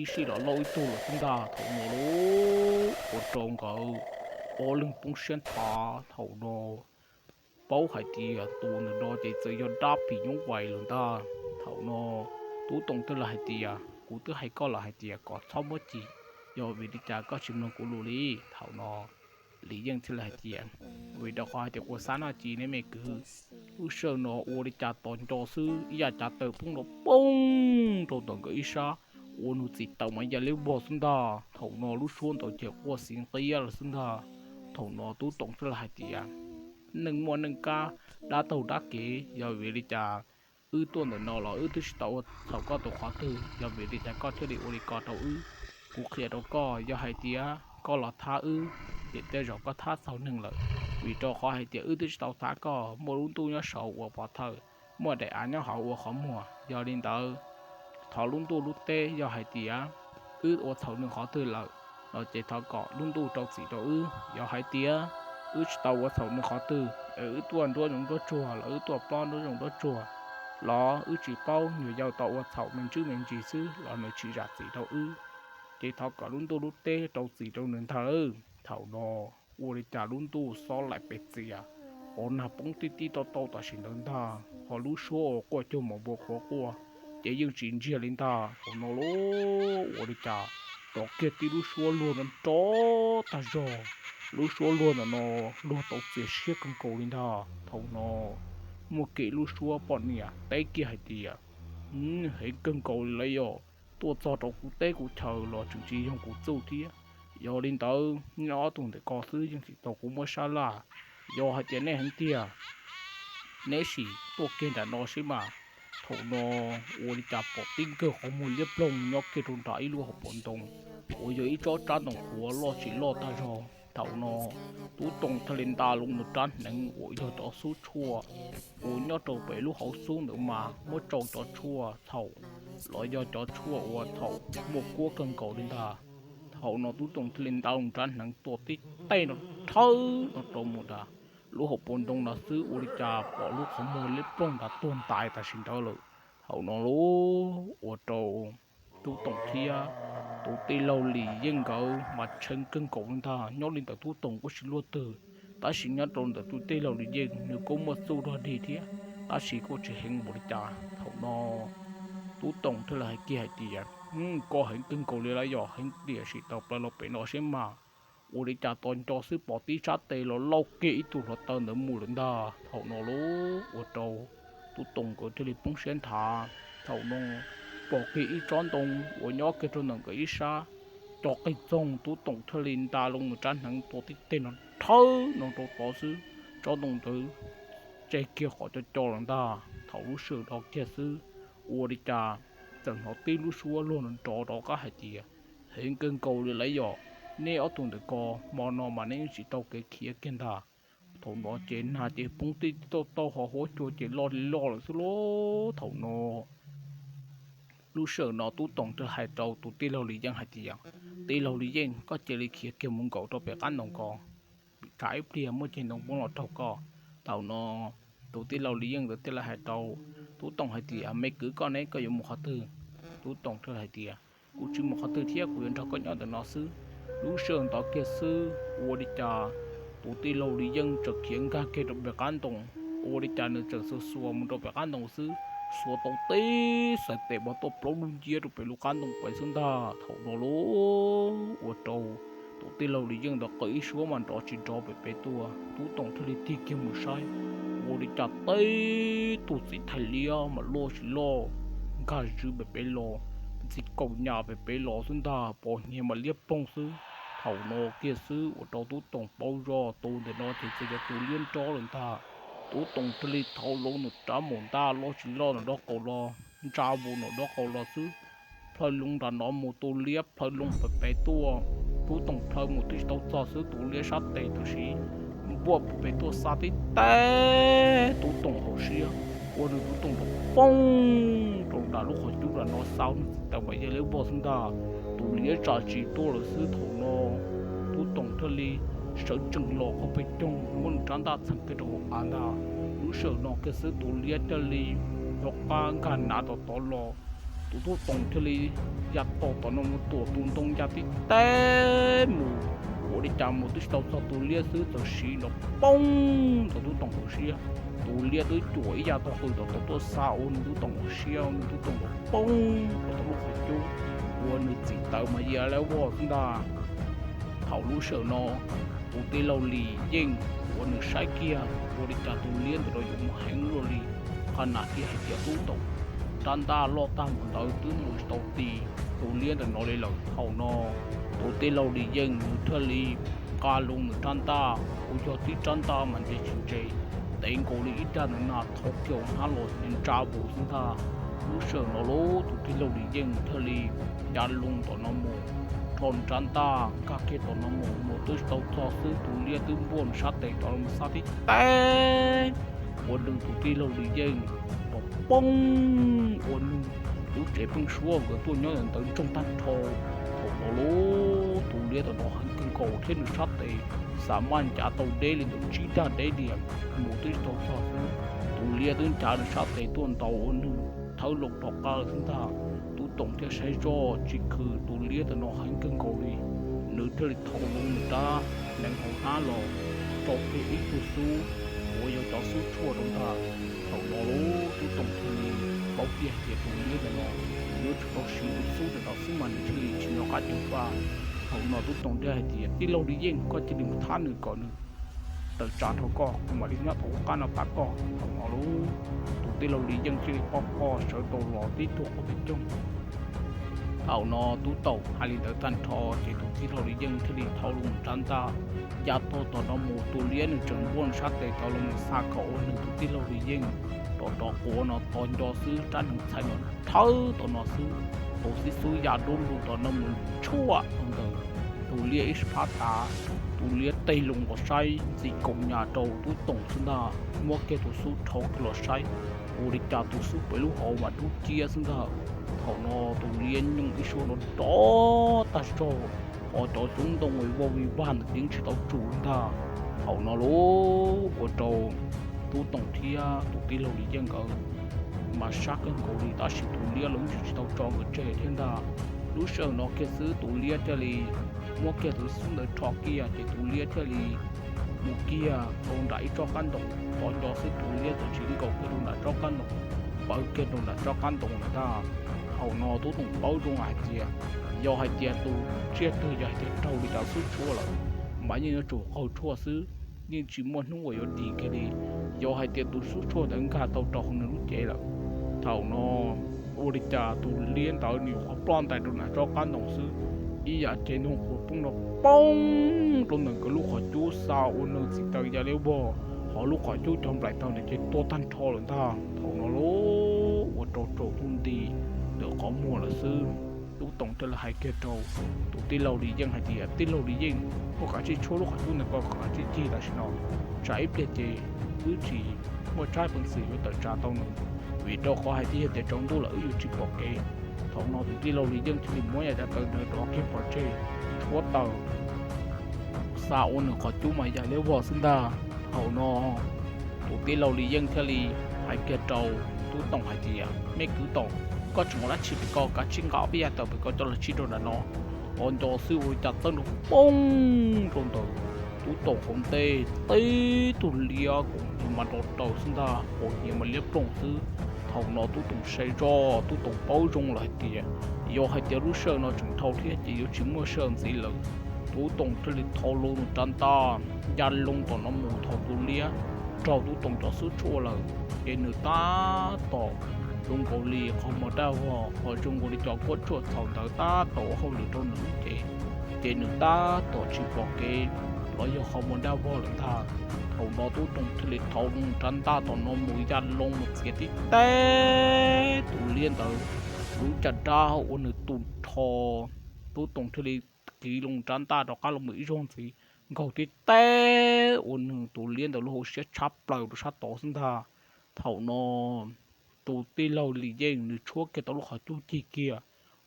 ib sij los lauj ib tug lawm xwb ntag. Thaum no lub ua rau nkawd ob leeg poob siab nthav. Thaum no paub hais tias tus ntawm no ces txawm yog dab phim nyuj vais lawm ntag. Thaum no Tub Toom thiaj li hais tias, Kuv twb hais koj lawm hais tias kom txhob muab ci, yog vim li cas koj tsis mloog kuv lus li? Thaum no Lis Yeej thiaj li hais tias, Vim rau qhov hais tias kuv xav noj ci ne me kwv. Lub sij hawm no ua li cas tos nco xwb ib yam cav taws poob los poob rau ntawm nkawd ib sab, ua nws txim taws mas ya liab vog xwb ntag. Thaum no lub suab ntawd ces quaj xiv nqia lawm xwb ntag. Thaum no Tub Toom thiaj li hais tias, Neeg muaj neeg kab, dab taug dab kev, yog vim li cas wb tuaj ntawm no los wb twb tsis tau ua txhaum koj tus qhov twg, yog vim li cas koj thiaj li ua li ko rau wb? Kuv qhia rau koj, yog hais tias koj los thab wb, ces tej zaum koj thab txog neeg lawm, vim rau qhov hais tias wb twb tsis tau thab koj. Muaj lub ntuj nyob saud ua pov thawj, muaj daim av nyob hauv ua qhov muag. Yog li ntawd, thov lub ntuj lub teb, yog hais tias wb ua txhaum neeg qhov twg lawm no ces thov kom lub ntuj rau txim rau wb. Yog hais tias wb tsis tau ua txhaum neeg qhov twg es wb tuaj nruab zoov nruab tsuag los wb tuaj plob nruab zoov nruab tsuag los wb tsis paub, nyuam yaus tau ua txhaum me ntsis me ntsis xwb los nws tsis zam txim rau wb. ces thov kom lub ntuj lub teb rau txim rau nws ntag. Thaum no ua li cas lub ntuj xob laim pes txias, hauv nag poob tib tib tau tau tam sim ntawd ntag, ho lub suab uas quaj cuag maum npua qhuav quaj ces yeej tsis ntsiag li ntag. Thaum no ua li cas rov kiag tib lub suab luag nrov tag zog. Lub suab luag ntawm no luag tau txias siab kawg nkaus li ntag. Thaum no muaj kiag lub suab poj niam teb kiag hais tias, Heev kawg nkaus li lawm yog, tuaj txog rau kuv teb kuv chaw los tseem tsis yoog kuv txuj thiab. Yog li ntawd neb ob tug ntawm ko xwb yeej tsis tau kuv muab sab laj. Yog hais tias nej heev tiag, neb sim tuaj kiag nram no seb mas. Thaum no ua li cas pom tib nkawg qhov muag liab ploog nyob kiag rau nram ib lub hauv paus ntoo uas yog ib tsob tsab ntoo qhuav loj tsis loj tag zog. Thaum no Tub Toom thiaj li nta loo nws rab hneev uas yog cov xub tshuaj uas nyob rau pem lub hauv xub ntawd mas muab tsau cov tshuaj txhaum los yog cov tshuaj uas txhaum muaj kuab kawg nkaus li ntag. Thaum no Tub Toom thiaj li nta loo rab hneev tua tib teg no rhawv no rau mus nram lub hauv paus ntoo no xwb ua li cas pom lub qhov muag liab ploog nrad tuag ntais tam sim ntawd lawm. Thaum no ua rau Tub Toom thiab tus tij laug Lis Yeej nkawd mas tshee kawg nkaus li ntag. Nyob li ntawd Tub Toom kuj tsis luaj twg, tab sis nyob rau ntawm tus tij laug Lis Yeej nws kuj muaj txuj dog dig thiab, tab sis kuj tsis heev npaum li cas. Thaum no Tub Toom thiaj li hais kiag hais tias, Koj heev kawg nkaus li lawm yog, heev tiam sim tau plaws los pem no seb mas. Ua li cas tos nco xwb pom tib sab tes los lauj kiag ib tug hluav taws ntawd mus lawm ntag. Thaum no ua rau Tub Toom nkawd thiaj li poob siab nthav. Thaum no pom kiag ib tsob ntoo uas nyob kiag rau ntawm nkawd ib sab co qig txoog, Tub Toom thiaj li nta loo nws rab hneev tua tib teg no rhawv no rau tod xwb, tsob ntoo ntawd tseg kiag qhov co co lawm ntag. Thaum lub sij hawm no kiag xwb ua li cas txawm hnov tib lub suab luag nrov rov qab hais tias, Heev kawg nkaus li lawm yog, neb ob tug ntawm ko hmo no mas neb yeej tsis tau kev khiav kiag ntag. Thaum no ces nag ces poob tib tib tauj tauj ho huab cua ces loj li loj lawm xwb lauj. Thaum no lub sij hawm no Tub Toom thiaj hais rau tus tij laug Lis Yeej hais tias, Tij laug Lis Yeej, koj cia li khiav kiag mus nkaum rau pem qab ntoo ko, tsam ib pliag muaj ceg ntoo poob los raug koj. Thaum no tus tij laug Lis Yeej ntawd thiaj li hais rau Tub Toom hais tias, Me kwv, koj ne, koj yuav mus qhov twg? Tub Toom thiaj hais tias, Kuv tsis mus qhov twg thiab, kuv yuav nrog koj nyob ntawm no xwb. Lub sij hawm ntawd kiag xwb ua li cas tus tij laug Lis Yeej txawm khiav nkag kiag rau pem qab ntoo, ua li cas nws txawm xuas xuas mus rau pem qab ntoo xwb, xuas tau tib xaim tes mas tuaj plaub lub nciab rau pem lub qab ntoo pem xwb ntag. Thaum no ua rau tus tij laug Lis Yeej ntawd qw ib suab mas nrov tsis nrov pem pem tuaj. Tub Toom thiaj li tig kiag mus saib, ua li cas tib tug txiv thais liab mas loj tsis loj nkag zws pem pem los, ntxi kaum nyas pem pem los xwb ntag, pos hniav mas liab ploog xwb. Thaum no kiag xwb ua rau Tub Toom paub zog tus ntawm no ces txawm yog tus liab nrob lawm ntag. Tub Toom thiaj li thau loo nws rab maum ntaj loj tsis loj nws nraub qaum los, ntsa vus nws nraub qaum los xwb, plhaw loo nram no mus tus liab plhaw loo pem pem tuaj. Tub Toom plhaw mus twb tsis tau txog xwb tus liab sab tes tam sim npuaj pem pem tuaj xa tib teg Tub Toom hauv siab, ua nws Tub Toom nrov poob rau nram lub qhov cub nram no xa nws txim taws mas yaj liab vog xwb ntag. Tus liab tsa tsis tuaj lawm xwb. Thaum no Tub Toom thiaj li sawv tsees los qhov pes coog muab nws rab ntaj txheem kiag rau hauv av ntag. Lub sij hawm no kiag xwb tus liab thiaj li rov qab nkag nav tom tod los. Tus Tub Toom thiaj li ya tau tom no mus tuam tus ntoo ya tib teg mus, ua li cas mus twb tsis tau txog tus liab xwb txawm siv nrov poob ntawm Tub Toom hauv siab. Tus liab twb cuam ib yav tau qws tom tod tuaj xa ua nws Tub Toom hauv siab, nws Tub Toom nrov poob rau tom lub qhov cub, ua nws txim taws mas yaj liab vog xwb ntag. Thaum lub sij hawm no tus tij laug Lis Yeej ua nws saib kiag ua li cas tus liab ntawm no yuav mus heev luaj li. Qhov nas kiag hais tias Tub Toom rab ntaj loj tag npaum ntawd twb mus tsis tau ti tus liab ntawm no li lawm. Thaum no tus tij laug Lis Yeej nws thiaj li nqa loo nws rab ntaj uas yog tib rab ntaj mas ntse tsis ntse, tev nkaus li ib dag ntawm nas thau kiag hauv hnab los ntsa vus xwb ntag. Lub sij hawm no lauj tus tij laug Lis Yeej thiaj li ya loo tom no mus, rho nws rab ntaj nkag kiag tom no mus, mus twb tsis tau txog xwb tus liab twb npuaj nws sab tes tom no mus xa tib teg, ua nws tus tij laug Lis Yeej nrov poob, ua nws lub tsev pheeb suab nkawd tuaj nyob ntawd ntsoog tag nrho. Thaum no lauj tus liab tom no heev kawg nkaus thiab nws sab tes xa maj ncav tau deb li ntawm tsib dag deb li mus twb tsis tau txog xwb, tus liab twb ncav nws sab tes tuaj ntaus ua nws thawb loo rov qab xwb ntag. Tub Toom thiaj saib zoj tsis khwm tus liab ntawm no heev kawg nkaus li, nws thiaj li thau loo nws rab hneev hauv hnab los rau kiag ib tug xub uas yog cov xub tshuaj rau ntag. Thaum no lub Tub Toom thiaj li paub kiag hais tias tus liab ntawm no yuav tsum tau siv tus xub ntawm no xwb mas nws thiaj li tsis nco qab ceev faj. Thaum no Tub Toom thiaj hais tias, Tij laug Li Yeej, koj cia li mus thab nws kom nws tawm tsam rau koj, kuv mam li nyob tom qab no pab koj. Thaum no lub tus tij laug Li Yeej thiaj li poj poj sawv tau los tib tug qhov pes coog. Thaum no Tub Toom hais li ntawd tag nrho ces tus tij laug Li Yeej thiaj li thau loo rab ntaj ya tog tom no mus. Tus liab nws tseem npuaj nws sab tes tau los mus xa kom ua nws tus tij laug Li Yeej rov rov quav no tos nco xwb, rab hneev txhais no thawb tom no xwb, tus xib xub ya dub lug tom no mus tshuaj rau ntawm tus liab ib phab tav. Tus liab tig loo los saib ntxim kaus nyas rau Tub Toom xwb ntag, muab kiag tus xub rhau kiag los saib, ua li cas tus xub pem lub hauv mas dub ciab xwb ntag. Thaum no tus liab nyooj ib suab nrov nrov tag zog, ho cov xyoob ntoo uas vau vig vag ntawd yeej tsis tau tsum li ntag. Thaum no lub ua rau Tub Toom thiab tus tij laug Li Yeej nkawd mas sab kawg nkaus li, tab sis tus liab los yeej tsis tau tso nkawd tseg thiab ntag. Lub sij hawm no kiag xwb tus liab thiaj li muab kiag tus xub ntawd rho kiag ces tus liab thiaj li mus kiag rau nram ib tsob qab ntoo. Tos nco xwb tus liab txawm tsiv nkaus kiag rau nram tsob qab ntoo, pawv kiag rau nram tsob qab ntoo lawm ntag. Thaum no Tub Toom paub zoo hais tias yog hais tias tus tsiaj twg yog hais tias raug li cov xub tshuaj lawm mas yeej yuav tsum qaug tshuaj xwb, yeej tsis muaj hnub uas yuav dim kiag li. Yog hais tias tus xub tshuaj ntawd nkag tau rau hauv nws lub cev lawm, thaum no ua li cas tus liab ntawd nws yuav qhuav ploj ntais rau nram tsob qab ntoo xwb, ib yam cev noog qhuav poob no poob rau ntawm nkawd lub qhov cub xa ua nws txiv taws ya liab vog, ho lub qhov cub cov nplaim taws nws ces tuag tag nrho lawm ntag. Thaum no lub ua rau raug tub nti ntawm qhov muag lawm xwb. Tub Toom thiaj li hais kiag rau tus tij laug Li Yeej hais tias, Tij laug Li Yeej, koj kav tsij tshuab lub qhov cub ntawd kom kav tsij cig tam sim no, tsam ib pliag ces twb tsis muaj tsab peev xwm yuav tawm tsam tau nws, vim rau qhov hais tias yog tias tsaus ntuj lawm wb yuav tsis pom kev. Thaum no tus tij laug Li Yeej thiaj li muab yav cov taws ntawd rov kiag pov tseg, tshuab taws xa ua nws qhov cub mas ya liab vog xwb ntag. Thaum no tus tij laug Li Yeej thiaj li hais kiag rau Tub Toom hais tias, Me kwv Toom, koj tseem ua dab tsi pem ko, kav tsij nqa ob peb yav taws pem ko coj los tsib rau nram no. Tos nco xwb ua li cas txawb nrov poob rau ntawm Tub Toom hauv ntej, tib tug liab kaus hniav mas nrov raws xwb ntag, kaus hniav mas liab ploog xwb. Thaum no Tub Toom saib zoj, Tub Toom paub zoo lawm hais tias yog hais tias lub sij hawm no tseem dhau thiab ces yuav tsis muaj sij hawm ntxiv lawm. Tub Toom thiaj li thau loo nws rab ntaj ya loo tom no mus. Thaum tus liab raug Tub Toom cov xub tshuaj lawm ces nws tab tom zoo nkaus li qhov muag daj vog, ho zoo nkaus li cov kuab tshuaj txhaum ntawd tab tom ua hauj lwm rau nws lub cev, ces nws tab tom tsis pom kev los yog qhov muag daj vog lawm ntag. Thaum no Tub Toom thiaj li thau loo rab ntaj tom no mus ya loo mus txiav tib teb tus liab ntawd lub caj dab ua nws tu nrho. Tub Toom thiaj li kiv loo rab ntaj rov qab los mus ib zaug ntxiv, nkaug tib teb ua nws tus liab ntawd lub hauv siab tshab plaws rau sab tod xwb ntag. Thaum no tus tij laug Li Yeej nws tshuab kiag tau lub qhov cub cig kiag,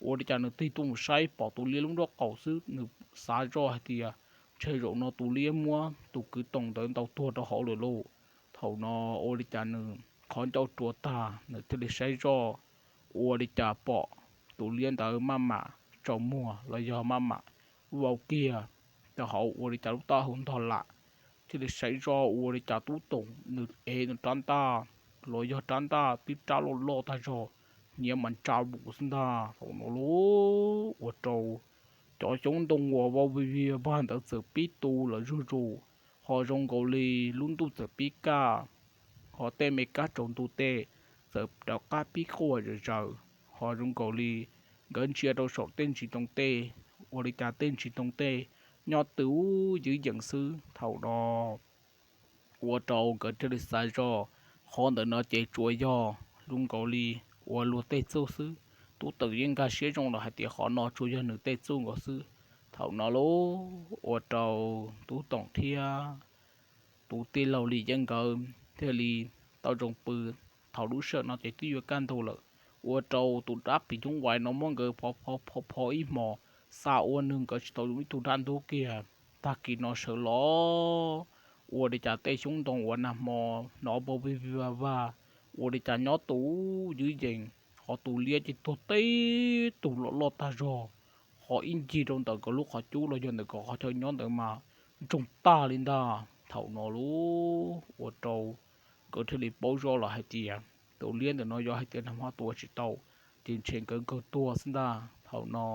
ua li cas nws tig tuaj mus saib pom tus liab lub nraub qaum xwb, nws xav zoj hais tias ntshe zaum no tus liab muab tus kwv Toom ntawd ntaus tuag rau hauv lawm lauj. Thaum no ua li cas nws qhov ncauj rua tag, nws thiaj li saib zoj, ua li cas pom tus liab ntawd maj mam tsaus muag los yog maj mam vau kiag rau hauv, ua li cas lub taub hau ntog lam, thiaj li saib zoj ua li cas Tub Toom nws ev nws rab ntaj los yog rab ntaj tib rab loj loj tag zog, hniav mas ntsa vus xwb ntag. Thaum no lub ua rau cov xyoob ntoo uas vau vig vig vag ntawd txawm pib tu lawm zuj zus, ho zoo nkaus li lub ntuj txawm pib kaj, ho tej me kab tsaus ntuj tej txawm rov qab pib quaj zom zaws, ho zoo nkaus li nkawd ntsia rau saum tej ntsis ntoo tej, ua li cas tej ntsis ntoo tej nyob twj ywm yees xwb. Thaum no ua rau nkawd thiaj li xav zoj, qhov ntawm no ces tsuas yog zoo nkaus li ua luag tej txuj xwb. Tub Toom yeej nkag siab zoo lawm hais tias qhov no tsuas yog nws tej txuj nkaus xwb. Thaum no lub ua rau Tub Toom thiab tus tij laug Li Yeej nkawd thiaj li tau zoo pw. Thaum lub sij hawm no ces twb yuav kaj ntug lawm, ua rau tus dab phim nyuj vais no muab nkawd phov phov phov ib hmos, xa ua nws nkawd tsis tau zoo ib tug dab ntub kiag. Tag kis no sawv los ua li cas tej xyoob ntoo uas nag hmo hnov vau vig vig vag vag, ua li cas nyob twj ywm yees, Ho tus liab ces tuag teb tug loj loj tag zog, ho ib ncig rau ntawm nkawd lub qhov cub los yog ntawm nkawd qhov chaw nyob ntawd mas ntsoog tag li ntag. Thaum no lub ua rau nkawd thiaj li paub zoj lawm hais tias tus liab ntawm no yog hais tias nag hmo tua tsis tau, ces ntshe nkawd kawg tuag xwb ntag. Thaum no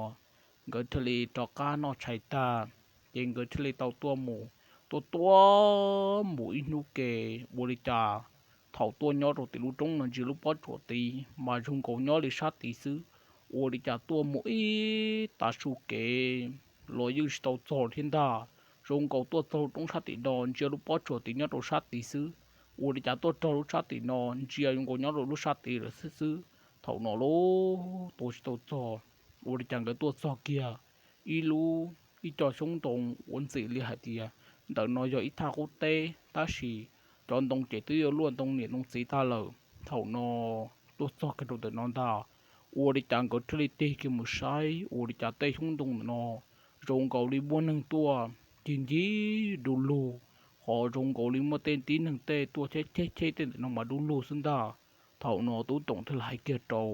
nkawd thiaj li rov qab noj tshais tag, ces nkawd thiaj li tau tuaj mus, tuaj tuaj mus ib hnub ke, ua li cas thaum tuaj nyob rau tim lub roob no ntsia lub pob tsuas tid mas zoo nkaus nyob li sab tid xwb. Ua li cas tuaj mus ib tav su kev los yeej tsis tau txog thiab ntag. Zoo nkaus tuaj txog roob sab tim no ntsia lub pob tsuas tid nyob rau sab tid xwb. Ua li cas tuaj txog lub sab tim no ntsia zoo nkaus nyob rau lub sab tid lawm xwb xwb. Thaum no lub tua tsis tau txog, ua li cas nkawd tuaj txog kiag ib lub, ib co xyoob ntoo uas ntxim li hais tias ntawm no yog ib thaj qub teb, tab sis cov ntoo ces twb yuav luaj ntoo niam ntoo txiv tag lawm. Thaum no tuaj txog kiag rau ntawm no ntag, ua li cas nkawd thiaj li tig kiag mus saib, ua li cas tej xyoob ntoo ntawm no zoo nkaus li muaj neeg tuaj ncig ncig du lug, ho zoo nkaus li muaj tej tib neeg tej tuaj cheb cheb cheb tej ntawm no mas du lug xwb ntag. Thaum no Tub Toom thiaj li hais kiag rau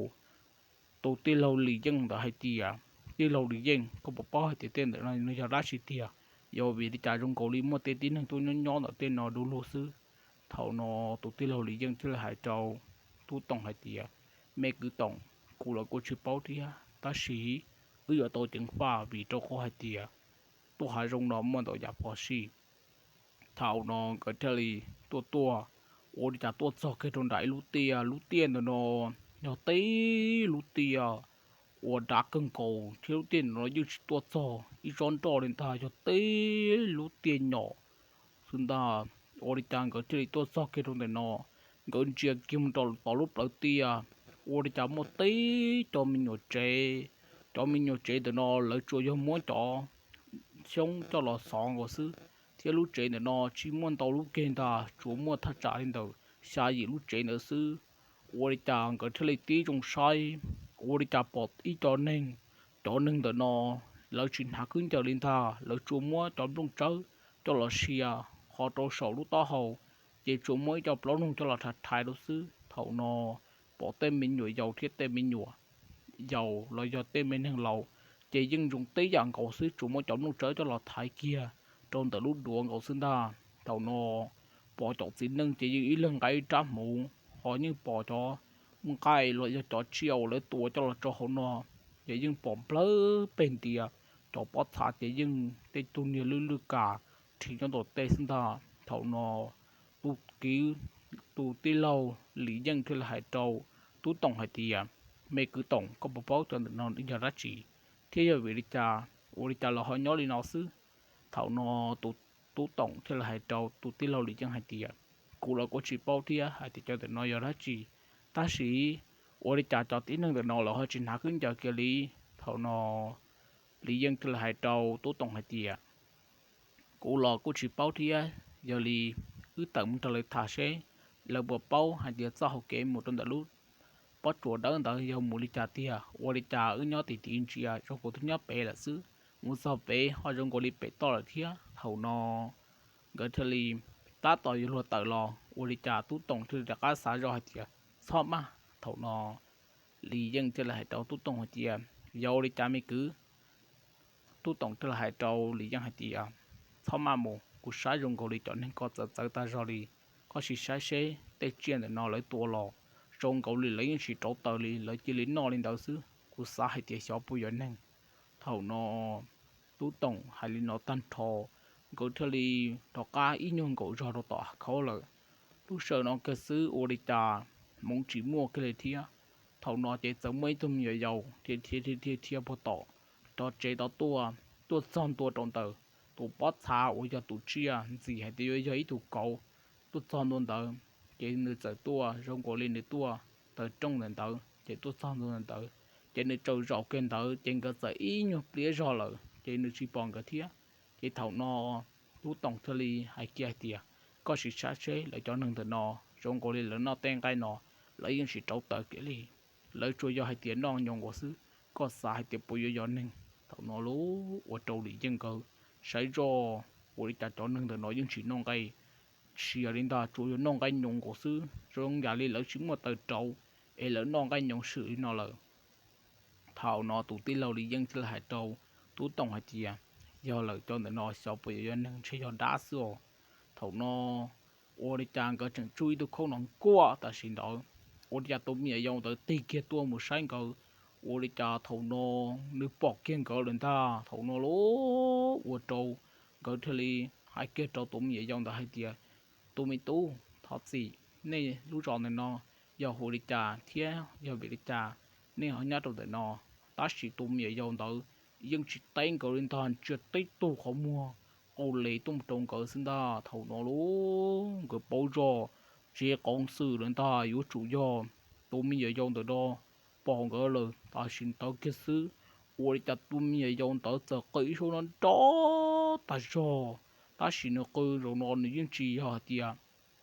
tus tij laug Lis Yeej ntawd hais tias, Tij laug Lis Yeej, koj puas paub hais tias tej ntawm no yog dab tsi tiag? Yog vim li cas zoo nkaus li muaj tej tib neeg tuaj nyob nyob ntawm tej no du lug xwb? Thaum no tus tij laug Lis Yeej thiaj li hais rau Tub Toom hais tias, Me kwv Toom, kuv los kuj tsis paub thiab, tab sis wb yuav tau ceev faj vim rau qhov hais tias tuaj hav zoov no muaj ntau yam phom sij. Thaum no nkawd thiaj li tuaj tuaj, ua li cas tuaj txog kiag rau nram ib lub tiaj, lub tiaj ntawm no yog tib lub tiaj uas dav kawg nkaus thiab lub tiaj ntawm no yeej tsis tuaj txog ib tsob nroj li ntag, yog tib lub tiaj nyom xwb ntag. Ua li cas nkawd thiaj li tuaj txog kiag rau ntawm no, nkawd ntsia kiag mus rau tom lub plawv tiaj, ua li cas muaj tib co me nyuam tsev. Cov me nyuam tsev ntawm no lawv tsuas yog muab cov xyoob coj los xov nkaus xwb, thiab lub tsev ntawm no tsis muaj ntau lub keg ntag, tsuas muaj thaj tsam li ntawm xya yim lub tsev ntawd xwb. Ua li cas nkawd thiaj li tib zoo saib, ua li cas pom ib co neeg. Cov neeg ntawm no lawv tsis hnav khaub ncaws li ntag, lawv tsuas muab cov nplooj tsawb coj los sia, ho rau saum lub taub hau ces tsuas muab ib co plaub noog coj los rhais rhais rau xwb. Thaum no pom tej me nyuam yaus thiab tej me nyuam yaus los yog tej me neeg laus ces yeej zoo tib yam nkaus xwb, tsuas muab cov nplooj tsawb coj los thaiv kiag rau ntawm lub duav nkaus xwb ntag. Thaum no pom cov txiv neej ces yeej ib leeg nqa ib rab hmuv, ho yeej pom cov nqaij los yog cov tsiaj uas lawv tua coj los tso hauv no ces yeej pom nplawg peg ntias. Cov pob txha ces yeej tej tug niag lwj lwj kas rhis nyob ntawm tej xwb ntag. Thaum no tus kwv, tus tij laug Lis Yeej thiaj li hais rau Tub Toom hais tias, Me kwv Toom, koj puas paub cov ntawm no yog dab tsi thiab yog vim li cas, ua li cas lawv ho nyob li no xwb? Thaum no tus Tub Toom thiaj li hais rau tus tij laug Lis Yeej hais tias, Kuv los kuj tsis paub thiab hais tias cov ntawm no yog dab tsi, tab sis ua li cas cov tib neeg ntawm no lawv ho tsis hnav khaub ncaws kiag li? Thaum no Lis Yeej thiaj li hais rau Tub Toom hais tias, Kuv los kuj tsis paub thiab, yog li wb tawm mus nrog lawv tham seb lawv puas paub hais tias txoj hau kev mus rau ntawm lub pob tsuas dawb ntawd yog mus li cas tiag. Ua li cas wb nyob tim tid ntsia zoo nkaus twb nyob pem lawm xwb, mus txog pem ho zoo nkaus li pem toj lawm thiab. Thaum no nkawd thiaj li tab tom yuav luag tawm los, ua li cas Tub Toom thiaj li rov qab xav zoj hais tias, Txhob maj. Thaum no Lis Yeej thiaj li hais rau Tub Toom hais tias, Yog ua li cas me kwv? Tub Toom thiaj li hais rau Lis Yeej hais tias, Txhob maj mus, kuv saib zoo nkaus li cov neeg ko txawv txawv tag zog li. Koj sim saib seb tej tsiaj ntawm no lawv tua los zoo nkaus li lawv yeej tsis rauv taws li, lawv cia li noj li ntawd xwb. Kuv xav hais tias xyov puas yog neeg. Thaum no Tub Toom hais li no tag nrho, nkawd thiaj li rov qab ib nyuag nkaum zog rau tom hav khaub lawm. Lub sij hawm no kiag xwb ua li cas hmoov tsis muaj kiag li thiab. Thaum no ces txawm muaj ib tug me nyuam yaus dhia dhia dhia dhia puag tom cov tsev tod tuaj, tuaj txog ntua rau ntawm tus pob txha uas yog tus tsiaj ntxim hais tias yuav yog ib tug kauv. Tuaj txog ntua ntawd ces nws txawm tuaj zoo nkaus li nws tuaj taws rooj ntawm ntawd, ces tuaj txog ntua ntawd, ces nws tsaws zaum kiag ntawd ces nkawd txawm ib nyuag pliab zog lawm ces nws tsis pom nkawd thiab. Ces thaum no Tub Toom thiaj li hais kiag hais tias, Koj sim saib seb lawv cov neeg ntawm no zoo nkaus li lawv noj tej nqaij no lawv yeej tsis rauv taws kiag li. Lawv tsuas yog hais tias noj nyo nkaus xwb, koj xav hais tias puas yuav yog neeg? Thaum no lub ua rau Lis Yeej nkawd saib zoj, ua li cas cov neeg ntawm no yeej tsis noj nqaij sia li ntag, tsuas yog noj nqaij nyo nkaus xwb, zoo yam li lawv tsis muaj taws rauv es lawv noj nqaij nyoos swm li no lawm. Thaum no tus tij laug Lis Yeej thiaj li hais rau Tub Toom hais tias, yog lawm, cov ntawm no xyov puas yuav yog neeg ntshe yog dab xwb os. Thaum no ua li cas nkawd tseem tsuj ib tug khaub nkaus nkuaj tam sim ntawd, ua li cas tus me nyuam yaus ntawd tig kiag tuaj mus saib nkawd. Ua li cas thaum no nws pom kiag nkawd lawm ntag. Thaum no lauj, ua rau nkawd thiaj li hais kiag rau tus me nyuam yaus ntawd hais tias, tus me tub, thov txim, nej lub zos ntawm no yog hu li cas thiab yog vim li cas nej ho nyob rau ntawm no? Tab sis tus me nyuam yaus ntawd yeej tsis teb nkawd li ntag, ntsia tib tug qhov muag qau les tuaj mus rau nkawd xwb ntag. Thaum no lauj, nkawd paub zog tsev qauv xwm lawm ntag, yuav tsum yog tus me nyuam yaus ntawm no pom nkawd lawm. Tam sim ntawd kiag xwb, ua li cas tus me nyuam yaus ntawd txawm qw ib suab nrov nrov tag zog. Tab sis nws qw zaum no nws yeej tsis yog hais tias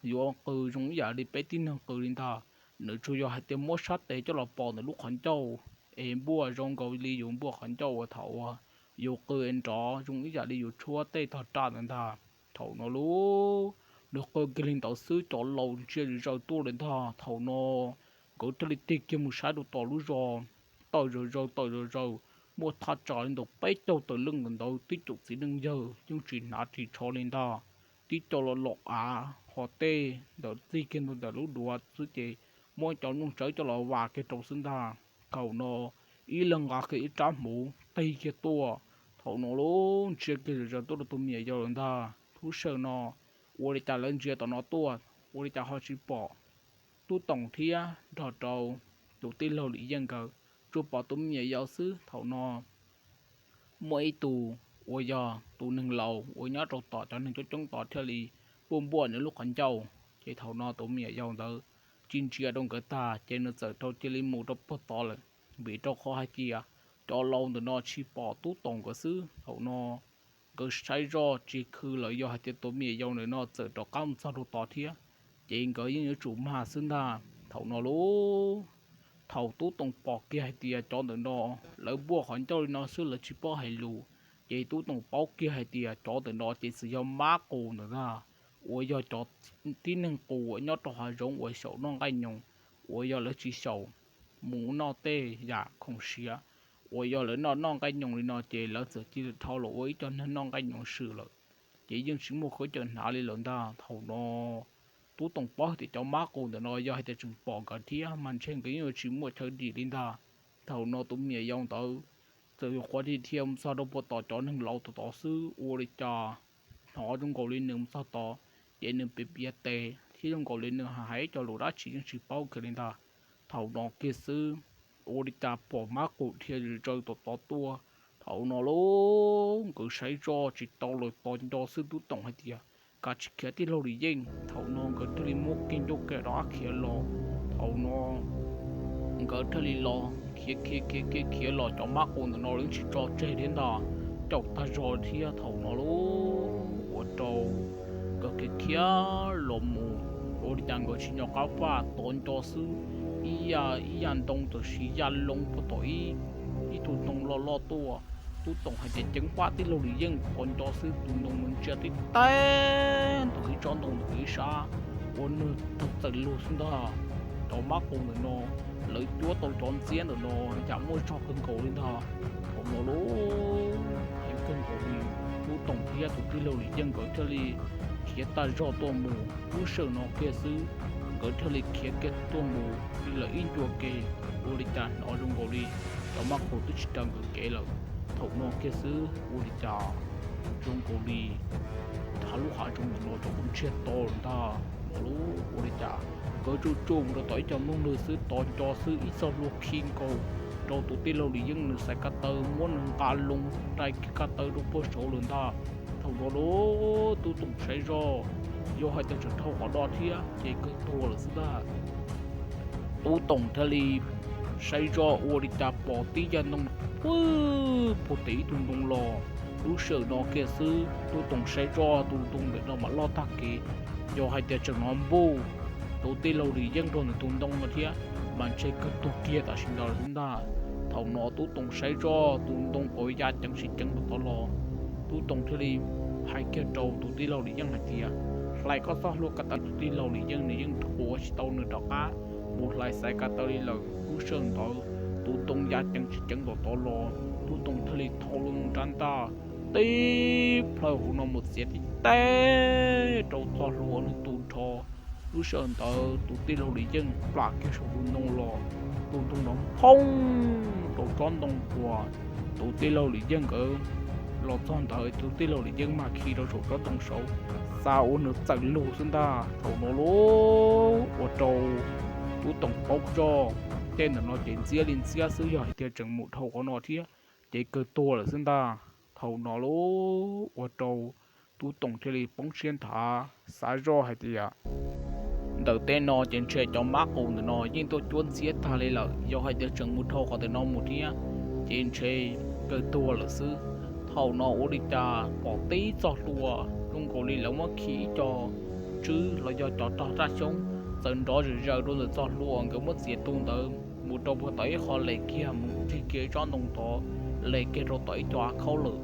yuav qw zoo ib yam li peb tib neeg qw li ntag. Nws tsuas yog hais tias muab sab tes coj los pos ntawm lub qhov ncauj, es npuaj zoo nkaus li yus npuaj qhov ncauj uas thaum uas yus qw es nrov zoo ib yam li yus tshuab tej tog raj ntawd ntag. Thaum no lauj, nws qw kiag li ntawd xwb cov laus ntsia zis zaws tuaj lawm ntag. Thaum no nkawd thiaj li tig kiag mus saib rau tom lub zos, tawm zom zaws tawm zom zaws, muaj thaj tsam li ntawm peb caug tawm leej ntawd, tib co txiv neej yawg yeej tsis hnav ris tsho li ntag. Tib co los los av ho tej ntawm txig kiag ntawm lub duav xwb ces muab cov nplooj tsawb coj los vas kiag rau xwb ntag. Thaum no ib leeg nqa kiag ib rab hmuv tig kiag tuaj. Thaum no lauj, ntsia kiag zom zaws tuaj rau tus me nyuam yaus lawm ntag. Lub sij hawm no ua li cas lawv ntsia tom no tuaj, ua li cas ho tsis pom Tub Toom thiab nrog rau tus tij laug Lis Yeej nkawd, tsuas pom tus me nyuam yaus xwb. Thaum no muaj ib tug uas yog tus neeg laus uas nyob rau tom cov neeg coob coob tod thiaj li npuaj npuaj nws lub qhov ncauj, ces thaum no tus me nyuam yaus ntawd tsis ntsia rau nkawd tag ces nws txawm rau cia li mus rau puag tod lawm, vim rau qhov hais tias cov laus ntawm no tsis pom Tub Toom nkawd xwb. Thaum no nkawd saib zoj tsis khw lawm, yog hais tias tus me nyuam yaus ntawm no txawm rov qab mus txog rau tod thiab, ces nkawd yeej yuav tsum mag xwb ntag. Thaum no lauj, thaum Tub Toom pom kiag hais tias cov ntawm no lawv npuaj qhov ncauj li no xwb lawv tsis paub hais lus, ces Tub Toom paub kiag hais tias cov ntawm no ces txawm yog mab qus ntawm ntag, uas yog cov tib neeg qus uas nyob rau hav zoov uas xyaum noj nqaij nyoos, uas yog lawv tsis xyaum mus noj tej yam khoom siav, uas yog lawv noj noj nqaij nyoos li no ces lawv txawm cia li dhau los ua ib co neeg noj nqaij nyoos swm lawm, ces yeej tsis muaj khaub ncaws hnav li lawm ntag. Thaum no Tub Toom paub hais tias cov mab qus ntawm no yog hais tias tseem pom nkawd thiab mas ntshe nkawd yeej yuav tsis muaj chaw dim li ntag. Thaum no tus me nyuam yaus ntawd txawm yuav quav dhia dhia mus txog rau puag tom cov neeg laus tom tod xwb, ua li cas hnov zoo nkaus li nws mus txog tod, ces nws piav piav tes thiab zoo nkaus li nws hais hais ib co lus dab tsi yeej tsis paub kiag li ntag. Thaum no kiag xwb, ua li cas pom mab qus dhia zis zaws tom tod tuaj. Thaum no lauj, nkawd saib zoj tsis tau lawm, tos nco xwb. Tub Toom hais tias, kav tsij khiav tij laug Lis Yeej. Thaum no nkawd thiaj li muab kiag ncauj kaim rov qab khiav los. Thaum no nkawd thiaj li los khiav khiav khiav khiav khiav los, cov mab qus ntawm no yeej tsis tso tseg thiab ntag, caum tag zog thiab. Thaum no lauj, ua rau nkawd khiav khiav los mus, ua li cas nkawd tsis nco qab faj, tos nco xwb, ib yam ib yam ntoo txawm siv ya loo puag tom ib, ib tug ntoo loj loj tuaj. Tub Toom hais tias, ceev faj tij laug Lis Yeej. Tos nco xwb tus ntoo ntsia tib teg ntawm ib tsob ntoo ntawm ib sab, ua nws tawg txaws lug xwb ntag. Cov mab qus ntawm no lawv cuab tau cov ntxiab ntawm no yam muaj zog kawg nkaus li ntag. Thaum no lauj, heev kawg nkaus li, Tub Toom thiab tus tij laug Lis Yeej nkawd thiaj li khiav tag zog tuaj mus. Lub sij hawm no kiag xwb, nkawd thiaj li khiav kiag tuaj mus li lawm ib ncua ke, ua li cas hnov zoo nkaus li cov mab qus twb tsis raws nkawd kev lawm. Thaum no kiag xwb ua li cas zoo nkaus li hav lub hav zoov ntawm no rov qab ntsiag to lawm ntag. No lauj, ua li cas nkawd tsuj tsuj mus rau tom ib co nplooj lwg xwb, tos nco xwb ib txoj hlua khi nkaus rau tus tij laug Lis Yeej nws xaiv ko taw, muab nws nqa loo rais kiag ko taw rau puag saud lawm ntag. Thaum no lauj, Tub Toom saib zoj, yog hais tias tseem dhau qhov do thiab ces kawg tuag lawm xwb ntag. Tub Toom thiaj li saib zoj ua li cas pom tib yam ntoo pw puag tim ib tug ntoo los. Lub sij hawm no kiag xwb Tub Toom saib zoj tus ntoo ntawm no mas loj tag kev, yog hais tias tseem hnov npuj tus tij laug Lis Yeej nrog ntawm tus ntoo no thiab mas ntshe kawg tuag kiag tam sim ntawd xwb ntag. Thaum no Tub Toom saib zoj tus ntoo uas ya ceev tsis ceev rau tod los, Tub Toom thiaj li hais kiag rau tus tij laug Lis Yeej hais tias, hlais koj txoj hlua ko taw. Tus tij laug Lis Yeej nws yeej quas tsis tau nws rov qab, mus hlais xaiv ko taw li lawm. Lub sij hawm ntawd Tub Toog ya ceev tsis ceev tom tod los, Tub Toog thiaj li thau loo rab ntaj tib plhaw hauv no mus txiav tib teb rau txoj hlua nws tu nrho. Lub sij hawm ntawd tus tij laug Lis Yeej plam kiag saum tus ntoo los, tus ntoo nrov phoob rau tsob ntoo uas tus tij laug Lis Yeej nkawd los txog ntawd, tus tij laug Lis Yeej mas khi rau saum tsob ntoo saud, xav ua nws txawm lug xwb ntag. Thaum no lauj, ua rau Tub Toog paub txog tej ntawm no ces ntxiab li ntxiab xwb, yog hais tias tseem mus dhau qhov no thiab ces kawg tuag lawm xwb ntag. Thaum no lauj, ua rau Tub Toog thiaj li poob siab nthav, xav zoj hais tias ntawm tej no ces ntshe cov mab qus ntawm no yeej tuaj cuab ntxiab tag li lawm, yog hais tias tseem mus dhau qhov ntawm no mus thiab ces ntshe kawg tuag lawm xwb. Thaum no ua li cas pom tib txoj hlua zoo nkaus li lawv muab khi ib co tswb los yog cov rog raj xyoob txawm nrov zom zaws rau ntawm txoj hlua nkawd muab txiav tu ntawd mus rau puag tom ib qho les kiag mus nrig kiag ib tsob ntoo tod, les kiag rau tom ib co av khaub lawm.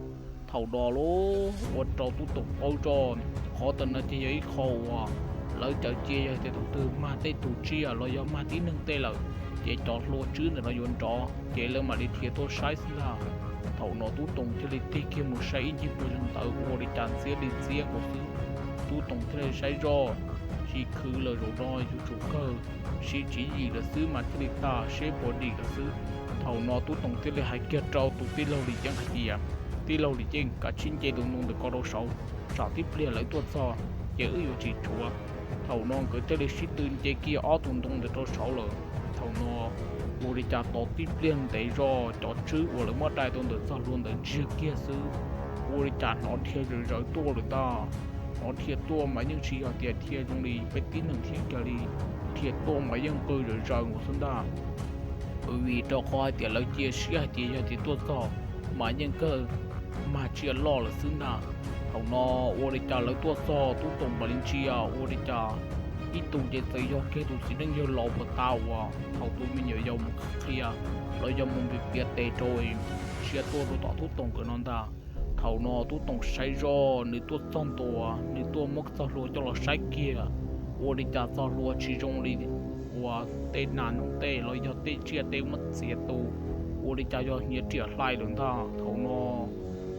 Thaum no lauj, ua rau Tub Toog paub zoj qhov ntawm no ces yog ib qho uas lawv cawm cia yog tias tus twg mag tej tus tsiaj los yog mag tib neeg tej lawm, ces cov hlua tswb ntawm no yuav nrov ces lawv mam li dhia tuaj saib xwb ntag. Thaum no Tub Toog thiaj li tig kiag mus saib ib ncig pawg leeg ntawd ua li cas ntxiab li ntxiab nkaus xwb. Tub Toog thiaj li saib zoj, tsis khwv lawm, zaum no yuav tsum kawg siv tswv yim lawm xwb mas thiaj li tag, seb puas dim lawm xwb. Thaum no Tub Toog thiaj li hais kiag rau tus tij laug Lis Yeej hais tias, Tij laug Lis Yeej, kav tsij nce tus ntoo ntawm ko rau saud, tsam tib pliag lawv tuaj txog ces wb yuav tsis tshuav. Thaum no nkawd thiaj li sib tw nce kiag ob tug ntoo ntawd rau saud lawm. Thaum no ua li cas tos tib pliag ntev zog cov tswb uas lawv muab dai tau ntawm txoj hlua ntawd ntsiag kiag xwb, ua li cas hnov dhia zawv zawv tuaj lawm ntag. Hnov dhia tuaj mas yeej tsis yog tias dhia zoo li peb tib neeg thiab kiag li, dhia tuaj mas yeej qw zawv zawv nkaus xwb ntag. Vim rau qhov hais tias lawv cia siab hais tias yog tias tuaj txog mas yeej kawg mag tsiaj loj lawm xwb ntag. Thaum no ua li cas lawv tuaj txog Tub Toog mam li ntsia ua li cas ib tug ces txawm yog kiag tus txiv neej yawg laus puag ta uas thaum tus me nyuam yaus mus qhia los yog mus piav tes rau ntsia tuaj rau tom Tub Toog nkawd no ntag. Thaum no Tub Toog saib zoj, nws tuaj txog ntua, nws tuaj muab txoj hlua coj los saib kiag, ua li cas txoj hlua tsis zoo li uas tej nas noog tej los yog tej tsiaj tej muab txiav tu, ua li cas yog hniav riam hlais lawm ntag. Thaum no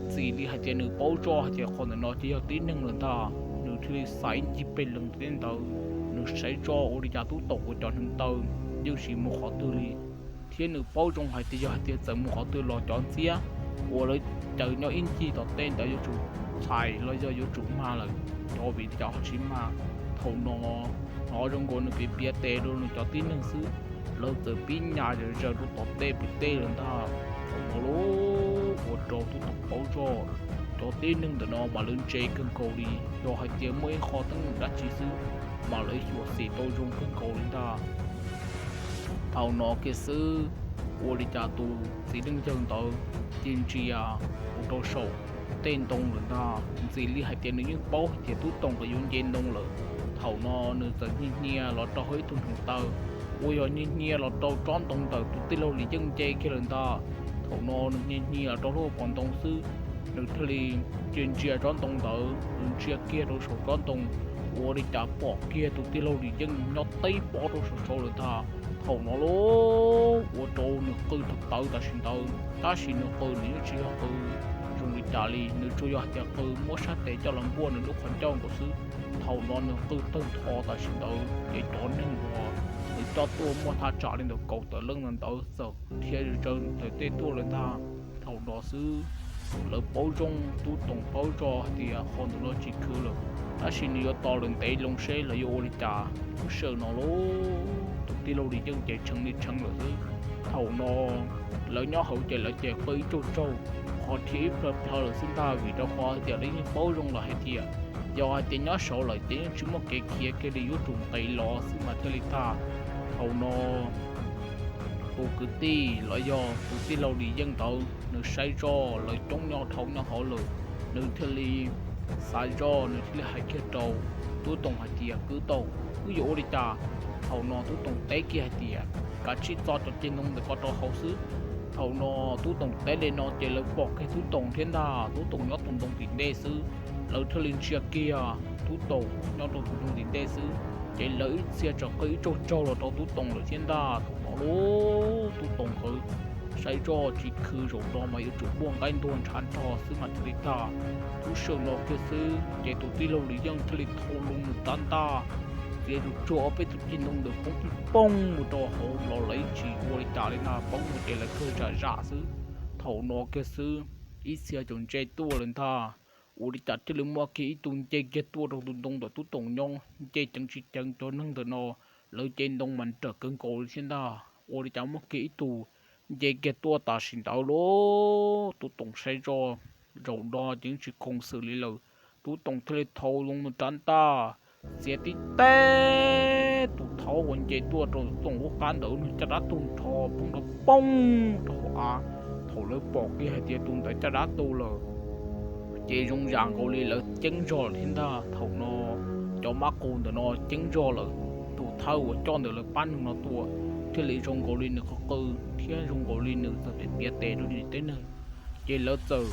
ntxim li hais tias nws paub zoj hais tias qhov ntawm no ces yog tib neeg lawm ntag. Nws thiaj li xaiv ncig peg leeg tej ntawd, nws saib zoj ua li cas Tub Toog uas cov hneev taw yeej tsis mus qhov twg li, thiab nws paub zoo hais tias yog hais tias txawm mus qhov twg los cov ntxiab uas lawv caws nyob ib ncig tom tej ntawd yuav tsum txhais los yog yuav tsum mag lawm, cov vim cas ho tsis mag. Thaum no hnov zoo nkaus nws piav piav tes rau nws cov tib neeg xwb, lawv txawm pib nyas zawv zawv rau tom tej pem tej lawm ntag. Thaum no lauj, ua rau Tub Toog paub zoj, cov tib neeg ntawm no mas lawv ntse kawg nkaus li, yog hais tias muaj ib qho teeb meem dab tsi xwb mas lawv xyuam xim tau zoo kawg nkaus li ntag. Thaum no kiag xwb, ua li cas tus txiv neej yawg ntawd cia ntsia mus rau saum tej ntoo lawm ntag. Ntxim li hais tias nws yeej paub hais tias Tub Toog nkawd yuav nce ntoo lawm. Thaum no nws txawm hnia hnia los rau hauv ib tug hneev taw uas yog hnia hnia los rau tsob ntoo ntawm tus tij laug Lis Yeej nce kiag lawm ntag. Thaum no nws hnia hnia los rau lub hauv paus ntoo xwb, nws thiaj li cia ntsia tsob ntoo ntawd, nws ntsia kiag rau saum tsob ntoo, ua li cas pom kiag tus tij laug Lis Yeej nyob teb pob rau saum saud lawm ntag. Thaum no lauj, ua rau nws qw tawv tawv tam sim ntawd, tab sis nws qw nws yeej tsis yog qw zoo li cas li, nws tsuas yog hais tias qw muab sab tes coj los npuaj nws lub qhov ncauj nkaus xwb. Thaum no nws qw tawg ntho tam sim ntawd ces cov neeg uas nws coj tuaj muaj thaj tsam li ntawm kaum tawm leej ntawd txawm dhia zawv zawv ntawm tej tuaj lawm ntag. Thaum no xwb, lawv paub zoo, Tub Toog paub zoj hais tias qhov ntawm no tsis khwv lawm, tab sis nws yuav tos lawv ntev loo seb lawv yuav ua li cas. Lub sij hawm no lauj, tus tij laug Lis Yeej ces tshee li tshee lawm xwb. Thaum no lawv nyob hauv ces lawv ces qw ib tsaug tsaug, qhov dhia ib plhaw plhaw lawm xwb ntag, vim rau qhov hais tias lawv yeej paub zoo lawm hais tias yog hais tias nyob saud lawm ces yeej tsis muaj kev khiav kiag li, yuav tsum nqis los xwb mas thiaj li tag. Thaum no tus kwv tij los yog tus tij laug Lis Yeej ntawd nws saib zoj lawv coob nyob dhau nyob hauv lawm, nws thiaj li xav zoj, nws thiaj li hais kiag rau Tub Toog hais tias, Kwv Toog, wb yuav ua li cas? Thaum no Tub Toog teb kiag hais tias, Kav tsij txo cov ceg ntoo ntawm ko rau hauv xwb. Thaum no Tub Toog teb li no ces lawv pom kiag Tub Toog thiab ntag, Tub Toog nyob tus ntoo tim ntej xwb. Lawv thiaj li ntsia kiag Tub Toog nyob rau tus ntoo tim ntej xwb. ces lawv ib txhia txawm qw ib tsaug tsaug los rau Tub Toom lawm thiab ntag. Thaum no lub Tub Toom nkawd saib zoj tsis khwv zaum no mas yuav tsum muaj nqaij ntuag ntshav nrog xwb mas thiaj li tag. Lub sij hawm no kiag xwb ces tus tij laug Lis Yeej thiaj li thau loo nws rab ntaj, txiav tus tsuag ob peb tug ceg ntoo ntawd poob poob mus rau hauv los lawv tsis ua li cas li na, poob mus ces lawv kawg zam zam xwb. Thaum no kiag xwb ib txhia txawm nce tuaj lawm ntag. Ua li cas thiaj li muaj kiag ib tug nce kiag tuaj rau tus ntoo ntawm Tub Toom nyob, nce ceev tsis ceev cov neeg ntawm no lawv cev ntoo mas nrawm kawg nkaus li thiab ntag. Ua li cas muaj kiag ib tug nce kiag tuaj tam sim ntawd lub Tub Toom saib zoj zaum no ces tsis khoom xwm li lawm. Tub Toom thiaj li thau loo nws rab ntaj, txiav tib teg tus thaub uas nce tuaj rau Tub Toom lub qab ntawd, nws caj dab tu nrho poob nrov poob rau hauv av. Thaum lawv pom kiag hais tias tus ntawd caj dab tu lawm ces zoo yam nkaus li lawv ceeb zog thiab ntag. Thaum no cov mab qus ntawm no ceeb zog lawm, tus thawj uas coj ntawm lawv pab neeg no tuaj thiaj li zoo nkaus li nws qw qw thiab zoo nkaus li nws txawm piav tes rau nws tej neeg. Ces lawv txawm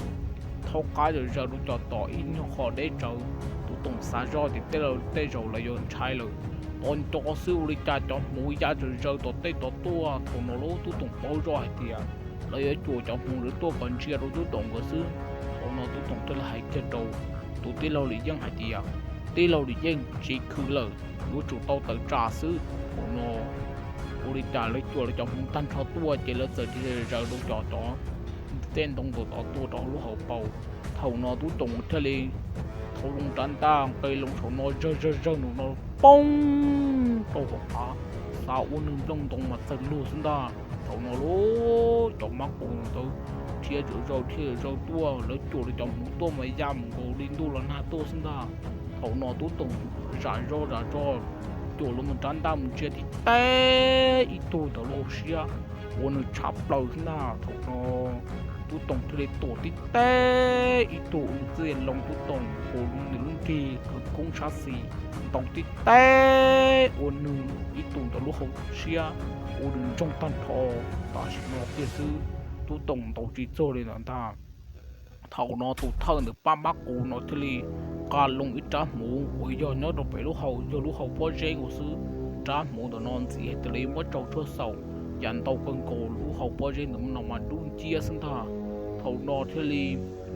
thaub qab zawm zaws rau cov tom ib nyuag qho deb tsawv. Tub Toom xav zoj tias tej zaum lawv yuav ntshai lawm, tos nco xwb ua li cas cov hmuv ya zawm zaws tom tej tod tuaj. Thaum no lub Tub Toom paub zoj hais tias lawv yuav cuam cov hmuv ntawd tuaj kom ntsia rau Tub Toom nkawd xwb. Thaum no Tub Toom thiaj li hais kiag rau tus tij laug Lis Yeej hais tias, Tij laug Lis Yeej, tsis khwv lawm, yuav tsum tau tawm tsam xwb. Thaum no ua li cas lawv cuam lawv cov hmuv tag nrho tuaj ces lawv txawm cia li zawm rau cov tej ntoo ntawm tod tuaj rau lub hauv paus. Thaum no Tub Toom thiaj li thau loo rab ntaj nqes loo saum no zawg zawg zawg nraum no poob rau hauv av, xav ua nws nplooj ntoo mas txawg lug xwb ntag. Thaum no lub cov mab qus ntawd thiaj zawm zaws thiaj zawm zaws tuaj, lawv cuam lawv cov hmuv tuaj mas ya mus nkaus li ntuj los nag tuaj xwb ntag. Thaum no Tub Toom zam zoj zam zoj cuam loo nws rab ntaj mus ntsia tib teg ib tug ntawd lub hauv siab ua nws tshab plaws xwb ntag. Thaum no Tub Toom thiaj li tuam tib teg ib tug ua nws txiaj loo, Tub Toom hu nws lub nrig khawv koob sab xis ntaus tib teg ua nws ib tug ntawd lub hauv siab ua nws ntsoog tag nrho. Tam sim no kiag xwb Tub Toom ntaus tsis txog li ntawd ntag. Thaum no tus thawj ntawm pab mab qus no thiaj li nqa loo ib rab hmuv uas yog nyob rau pem lub hau, yog lub hau pob zeb nkaus xwb. Rab hmuv ntawm no ntxim hais tias lawv muab tsau tshuaj xaus, yam ntau kawg nkaus lub hau pob zeb ntawm no mas dub nciab xwb ntag. Thaum no thiaj li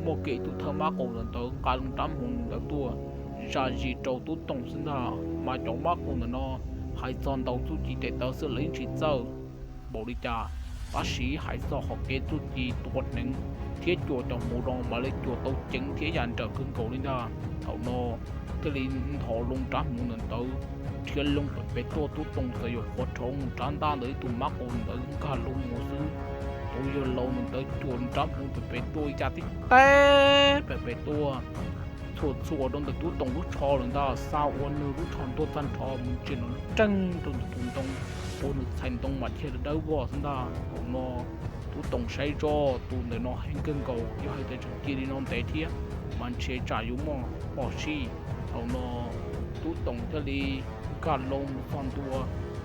muaj kiag ib tug thawj mab qus ntawm ntawd nqa loo rab hmuv ntawd tuaj zam zis rau Tub Toom xwb ntag. Mas cov mab qus ntawm no hais txog ntaus txuj ci tes taw xwb lawv yeej tsis txawj npaum li cas, tab sis hais txog qhov kev txuj ci tua hneev thiab cuam cov hmuv no mas lawv cuam tau ceev thiab yam nrawm kawg nkaus li ntag. Thaum no thiaj li nthos loo rab hmuv ntawm ntawd rhiav loo pem pem tuaj, Tub Toom txawm yuav qhuav rhaub nws rab ntaj ntawd ib tug mab qus ntawd nkag loo mus xwb. Tus yawg laus ntawd cuam rab hmuv pem pem tuaj ya tib teg pem pem tuaj txhuam txhuam rau ntawm Tub Toom lub tsho lawm ntag, xa ua nws lub tsho ntuag tag nrho mus ntsia nws lub reej rau ntawm tus ntoo, ua nws txhais ntoo mas dhia dawb vog xwb ntag. Thaum no Tub Toom saib zoj tus ntawm no heev kawg nkaus, yog hais tias tseem cia li no ntev thiab mas ntshe tsam yuav muaj pom sij. Thaum no Tub Toom thiaj li nkag loo mus txog ntua,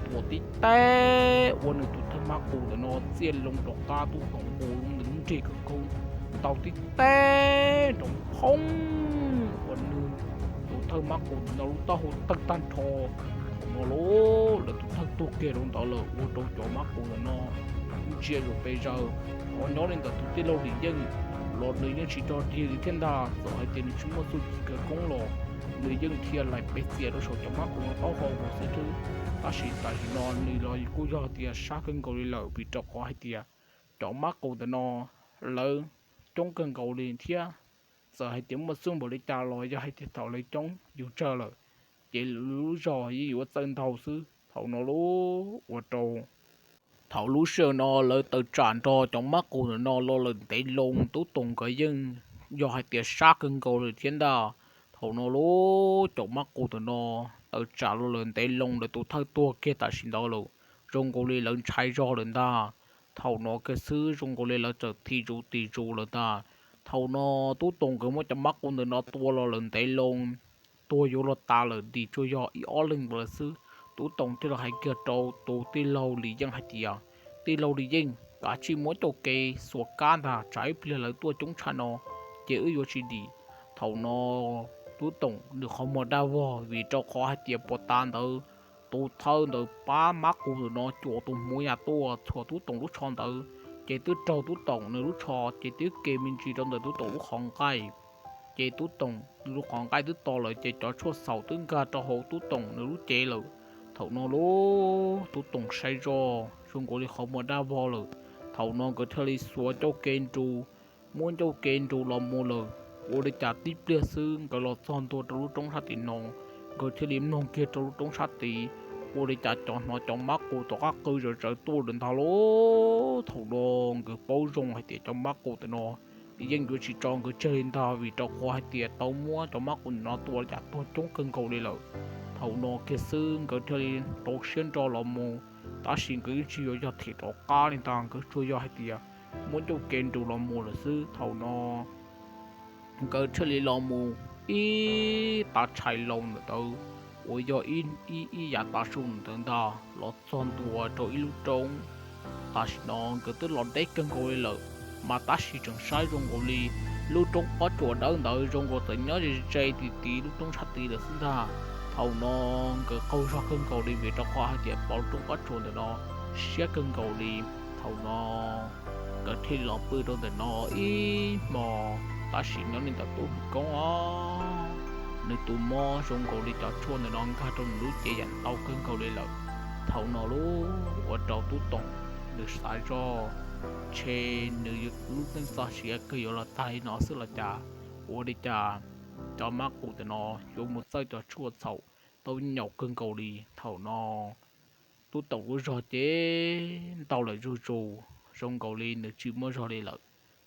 tuam tib teg ua nws tus thawj mab qus ntawm no txiaj loo rov qab, Tub Toom hu nws lub nrig khawv koob ntaus tib teg nrov phoob ua nws tus thawj mab qus ntawm no lub taub hau tawg tag nrho. Thaum no lawv tus thawj tuag kiag rau ntawd lawm, ua rau cov mab qus ntawm no ntsia zuj pes zaws. Ho nyob li ntawm tus tij laug Lis Yeej los nws yeej tsis rog dig li thiab ntag, txawm hais tias nws tsis muaj txuj ci khawv koob los nws yeej dhia laim pes txias rau saum cov mab qus no taub hau nkaus xwb thiab. Tab sis tam sim no nws los kuj yog tias sab kawg nkaus li lawm, vim rau qhov hais tias cov mab qus ntawm no lawv coob kawg nkaus li thiab, txawm hais tias muaj txuj npaum li cas los yog hais tias thaum lawv coob yus tsawg lawm ces lub zog yeej yuav txawj ntaug xwb. Thaum no lub ua rau thaum lub sij hawm no lawv tawm tsam nrog cov mab qus ntawm no los lawm ntev loo, Tub Toom nkawd yeej yog hais tias sab kawg nkaus li thiab ntag. Thaum no lub cov mab qus ntawm no tawm tsam los lawm ntev loo, lawv tus thawj tuag kiag tam sim ntawd lawm, zoo nkaus li lawv ntshai zog lawm ntag. Thaum no kiag xwb zoo nkaus li lawv txawm thim zus tim zus lawm ntag. Thaum no Tub Toom nkawd muab cov mab qus ntawm no tua los lawm ntev loo, tuag yuav luag tas lawm, ntim tsuas yog ib ob leeg lawm xwb. Tub Toom thiaj li hais kiag rau tus tij laug Lis Yeej hais tias, Tij laug Lis Yeej, kav tsij muab coj kev xuas kab ntag, tsam ib pliag lawv tuaj coob tshaj no ces wb yuav tsis dim. Thaum no Tub Toom nws qhov muag daj vog vim rau qhov hais tias puag ta ntawd tus thawj ntawd pab mab qus ntawm no cuam tus hmuv yas tuaj txhuam Tub Toom lub tsho ntawd, ces twb raug Tub Toom nws lub tsho ces twb ke me ntsis rau ntawm Tub Toom lub qhov nqaij. Ces Tub Toom nws lub qhov nqaij twb to lawm ces cov tshuaj xaum twb nkag rau hauv Tub Toom nws lub cev lawm. Thaum no lauj, Tub Toom saib zoj zoo nkaus li qhov muag daj vog lawm. Thaum no nkawd thiaj li xuas ncauj ke nrus, muab ncauj ke nrus los mus lawm. Ua li cas tib pliag xwb nkawd los txog ntua rau lub roob sab tim no, nkawd thiaj li mloog kiag rau lub roob sab tid, ua li cas cov hnov cov mab qus tom qab qw zawv zawv tuaj lawm ntag lauj. Thaum no nkawd paub zoo hais tias cov mab qus ntawm no yeej yuav tsis tso nkawd tseg li ntag vim rau qhov hais tias tau muab cov mab qus ntawm no tua li cas tuag coob kawg nkaus li lawm. Thaum no kiag xwb nkawd thiaj li rau siab nro los mus, tab sis nkawd yeej tsis yuav yog them rov qab li ntag, nkawd tsuas yog hais tias muab ncauj ke nrus los mus lawm xwb. Thaum no nkawd thiaj li los mus ib tav tshais laus ntawm ntawd uas yog ib ib yav tav su ntawd ntag los txog ntua rau ib lub roob. Tam sim no nkawd twb los deb kawg nkaus li lawm, mas tab sis tseem saib zoo nkaus li lub roob pob tsuas dawb ntawd zoo nkaus txawm nyob ze ze ti ti lub roob sab tid lawm xwb ntag. Thaum no nkawd qaug zog kawg nkaus li vim rau qhov hais tias pom lub roob pob tsuas ntawm no siab kawg nkaus li. Thaum no nkawd thiaj li los pw rau ntawm no ib hmo, tab sis nyob li ntawm tub hwj koob os, nws tus mob zoo nkaus li cov tshuaj ntawm no nkag rau nws lub cev yam ntau kawg nkaus li lawm. Thaum no lauj, ua rau Tub Toom nws xav zoj, ntshe nws lub neej txoj sia kawg yuav los tag li no xwb los cas. Ua li cas cov mab qus ntawm no yuav mus txawj cov tshuaj txhaum tau nyaum kawg nkaus li. Thaum no Tub Toom lub zog ces ntau lawm zuj zus, zoo nkaus li nws tsis muaj zog li lawm.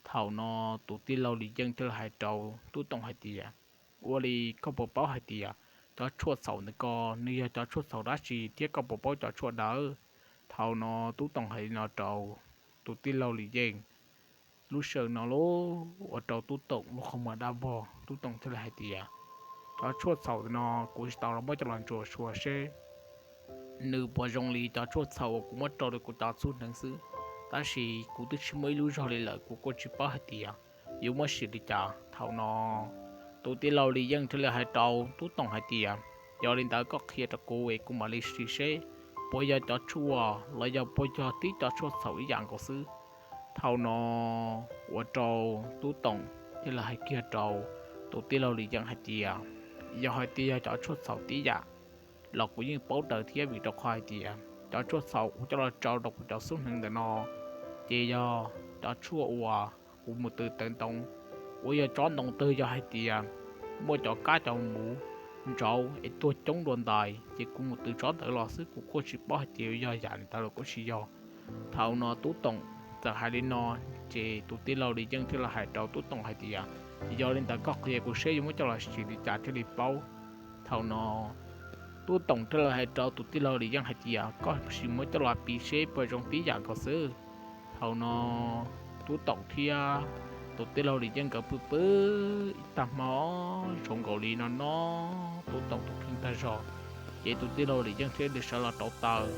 Thaum no tus tij laug Lis Yeej thiaj li hais rau Tub Toom hais tias, ua li koj puas paub hais tias cov tshuaj txhaum ntawm ko nws yog cov tshuaj txhaum dab tsi thiab koj puas paub cov tshuaj dawb? Thaum no Tub Toom hais li no rau tus tij laug Lis Yeej, lub sij hawm no lauj, ua rau Tub Toom lub qhov muag daj vog, Tub Toom thiaj li hais tias, cov tshuaj txhaum no kuv tsis tau los muab coj los ntsuas xyuas seb nws puas zoo li cov tshuaj txhaum uas kuv muab rau rau kuv cov xub hneev xwb, tab sis kuv twb tsis muaj ib lub zog li lawm, kuv kuj tsis paub hais tias yuav muab sim li cas. Thaum no tus tij laug Lis Yeej thiaj li hais rau Tub Toom hais tias, yog li ntawd koj qhia rau kuv es kuv mam li sim seb puas yog cov tshuaj los yog puas yog tib cov tshuaj txhaum ib yam nkaus xwb. Thaum no ua rau Tub Toom thiaj li hais kiag rau tus tij laug Lis Yeej hais tias, yog hais tias yog cov tshuaj txhaum tib yam los kuv yeej paub raws thiab, vim rau qhov hais tias cov tshuaj txhaum kuv coj los tsau rau kuv cov xub hneev ntawm no ces yog cov tshuaj uas kuv mus tws tawv ntoo, uas yog tsob ntoo twg yog hais tias muaj cov kab cov muv ntsauv es tuag coob dua ntais ces kuv mus tws tsob ntawd los xwb, kuv kuj tsis paub hais tias yog yam li ntawd los kuj tsis yog. Thaum no Tub Toom txawm hais li no ces tus tij laug Lis Yeej thiaj li hais rau Tub Toom hais tias, yog li ntawd koj qhia kuv seb yuav muab coj los sim li cas thiaj li paub. Thaum no Tub Toom thiaj li hais rau tus tij laug Lis Yeej hais tias, koj sim muab coj los piv seb puas zoo tib yam nkaus xwb. Thaum no Tub Toom thiab tus tij laug Lis Yeej nkawd pw pw ib tag hmo zoo nkaus li no no, Tub Toom tus kheej tag zog, ces tus tij laug Lis Yeej thiaj li sawv los rauv taws,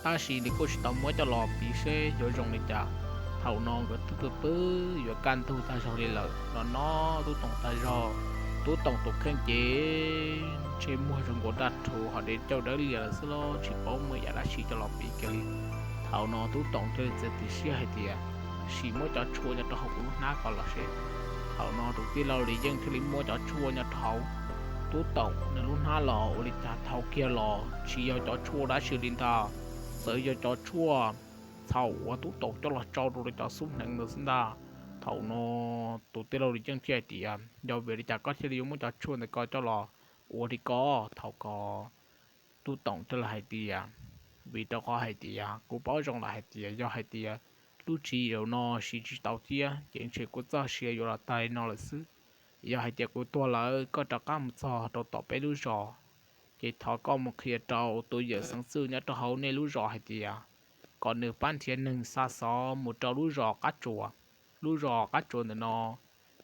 tab sis nws kuj tsis tau muab coj los piv seb yuav zoo li cas. Thaum no nkawd twb pw pw yuav kaj ntug tag zog li lawm no no, Tub Toom tag zog, Tub Toom tus kheej ces ntsej muag zoo nkaus daj rhuv ho dev cauj dawb lias lawm xwb los tsis paub muaj yam dab tsi coj los piv kiag li. Thaum no Tub Toom thiaj li txiav txim siab hais tias, sim muab cov tshuaj nyob rau hauv kuv lub hnab ko los seb. Thaum no tus tij laug Lis Yeej thiaj li muab cov tshuaj nyob rau hauv Tub Toom nws lub hnab los ua li cas thau kiag los tsis yog cov tshuaj dab tsi li ntag, txawm yog cov tshuaj txhaum uas Tub Toom coj los tsau rau cov xub hneev ntawd xwb ntag. Thaum no tus tij laug Lis Yeej thiaj hais tias, yog vim li cas koj thiaj li yuav muab cov tshuaj ntawd ko coj los ua li ko? Thaum ko Tub Toom thiaj li hais tias, vim rau qhov hais tias kuv paub zoo lawm hais tias yog hais tias lub tsib zaum no siv tsis tau thiab ces ntshe kuv txoj sia yuav los tag li no lawm xwb. Yog hais tias kuv tuag lawm koj rov qab mus txog rau tom peb lub zos, ces thov koj mus qhia rau tus yawm Xeev Txwj nyob rau hauv nej lub zos hais tias kom nws pab nrhiav neeg xa xov mus rau lub zos Qab Tsuas. Lub zos Qab Tsuas ntawm no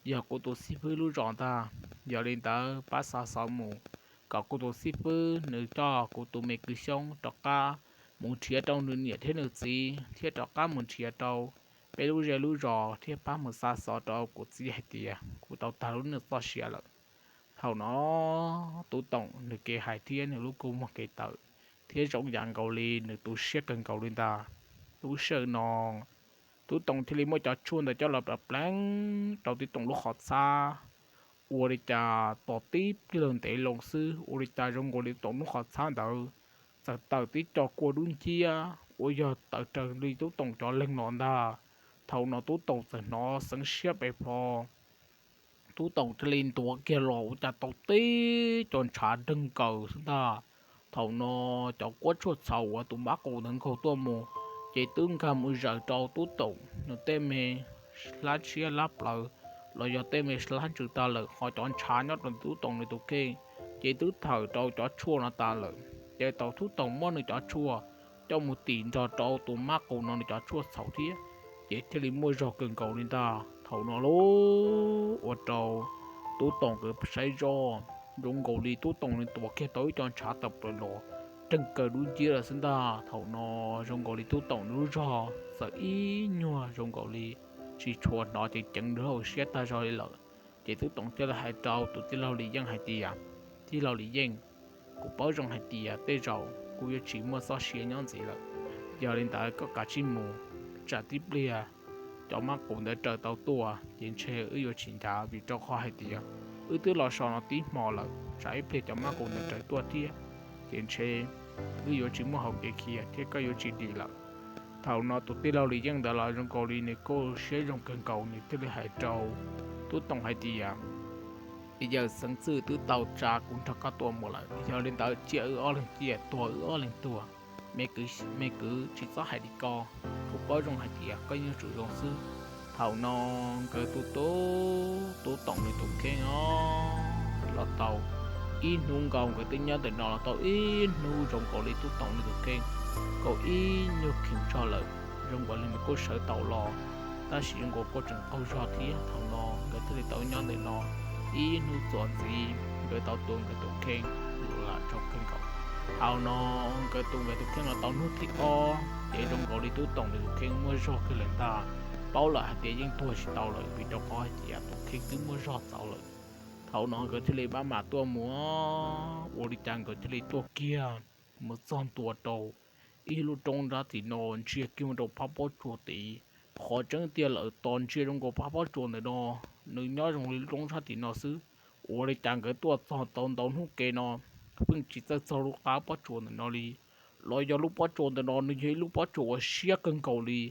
yog kuv tus xib fwb lub zos ntag. Yog li ntawd pab xa xov mus kom kuv tus xib fwb nws coj kuv tus me kwv Xyoob rov qab mus nrhiav rau nws niam thiab nws txiv thiab rov qab mus nrhiav rau peb lub zej lub zos thiab pab mus xa xov rau kuv txiv hais tias kuv tau tag lub neej txoj sia lawm. Thaum no Tub Toom nws kev hais thiab nws lub kua muag kev tawm thiab zoo yam nkaus li nws tu siab kawg nkaus li ntag. Lub sij hawm no Tub Toom thiaj li muab cov tshuaj ntawd coj los plam pleev rau Tub Toom lub qhov txhab. Ua li cas tos tib pliag ntev loo xwb, ua li cas zoo nkaus li Tub Toom lub qhov txhab ntawd txawm tawm tib co kua dub nciab uas yog tawm raws li Tub Toom cov leeg los ntag. Thaum no Tub Toom txawm hnov xeev siab pes pho. Tub Toom thiaj li ntuav kiag los ua cas tau tib co ntshav dawb nkaus xwb ntag. Thaum no cov kuab tshuaj txhaum uas tus mab qus ntawd nkaug tuaj mus, ces twb nkag mus zaws rau Tub Toom nws tej me hlab siab hlab plawv los yog tej me hlab ntsws tag lawm, ho cov ntshav nyob rau Tub Toom nws tus kheej ces twb thawm rau cov tshuaj no tas lawm. Ces thaum Tub Toom muab nws cov tshuaj coj mus tim nrog rau tus mab qus no nws cov tshuaj txhaum thiab, ces thiaj li muaj zog kawg nkaus li ntag. Thaum no lauj, ua rau Tub Toom nkawd saib zoj, zoo nkaus li Tub Toom nws ntuav kiag tau ib co ntshav tawm plaws los dawb nkaus dub nciab lawm xwb ntag. Thaum no zoo nkaus li Tub Toom nws lub zog txawm ib nyuag zoo nkaus li tsis tshua hnov ceev ceev nws hauv siab tag zog li lawm. Ces Tub Toom thiaj li hais rau tus tij laug Lis Yeej hais tias, Tij laug Lis Yeej, kuv paub zoo hais tias tej zaum kuv yuav tsis muaj txoj sia nyob ntxiv lawm. Yog li ntawd koj kav tsij mus, tsam tib pliag cov mab qus ntawd raws tau tuaj ces ntshe wb yuav tsis ncav, vim rau qhov hais tias wb twb los so no tib hmo lawm, tsam ib pliag cov mab qus ntawd raws tuaj thiab ces ntshe wb yuav tsis muaj hauv kev khiav thiab koj yuav tsis dim lawm. Thaum no tus tij laug Lis Yeej ntawd los zoo nkaus li nws kuj siab zoo kawg nkaus, nws thiaj li hais rau Tub Toom hais tias, Yawm Xeev Txwj twb tau tsa kuv nrog koj tuaj mus lawm, yog li ntawd cia wb ob leeg ciaj tuag wb ob leeg tuag. Me kwv, me kwv tsis txhob hais li ko, kuv paub zoo hais tias koj yeej tsum zoo xwb. Thaum no nkawd tu tu Tub Toom nws tus kheej os, los tau ib hnub nkaus, nkawd twb nyob ntawm no los tau ib hnub zoo nkaus li Tub Toom nws tus kheej kuj ib nyuag kheev zog lawm, zoo nkaus li nws kuj sawv tau los, tab sis zoo nkaus kuj tseem qaug zog thiab. Thaum no nkawd thiaj li tau nyob ntawm no ib hnub txuas ntxiv, nkawd tau tu nkawd tus kheej los lam tsaug kawg nkaus. Thaum no nkawd tu nkawd tus kheej los tau hnub thib ob ces zoo nkaus li Tub Toom nws tus kheej muaj zog kawg lawm ntag. Paub lawm hais tias yeej tuag tsis tau lawm, vim rau qhov hais tias tus kheej twb muaj zog txaus lawm. Thaum no nkawd thiaj li maj mam tuaj mus, ua li cas nkawd thiaj li tuaj kiag mus txog ntua rau ib lub roob nrab tim no, ntsia kiag mus rau phab pob tsuas tid. Qhov tseeb tiag lawm tos ntsia zoo nkaus phab pob tsuas ntawm no, nws nyob zoo li lub roob nrab tim no xwb. Ua li cas nkawd tuaj txog tau ntau hnub kev no pheej tsis txawj txog lub qab pob tsuas ntawm no li, los yog lub pob tsuas ntawm no nws yog ib lub pob tsuas uas siab kawg nkaus li.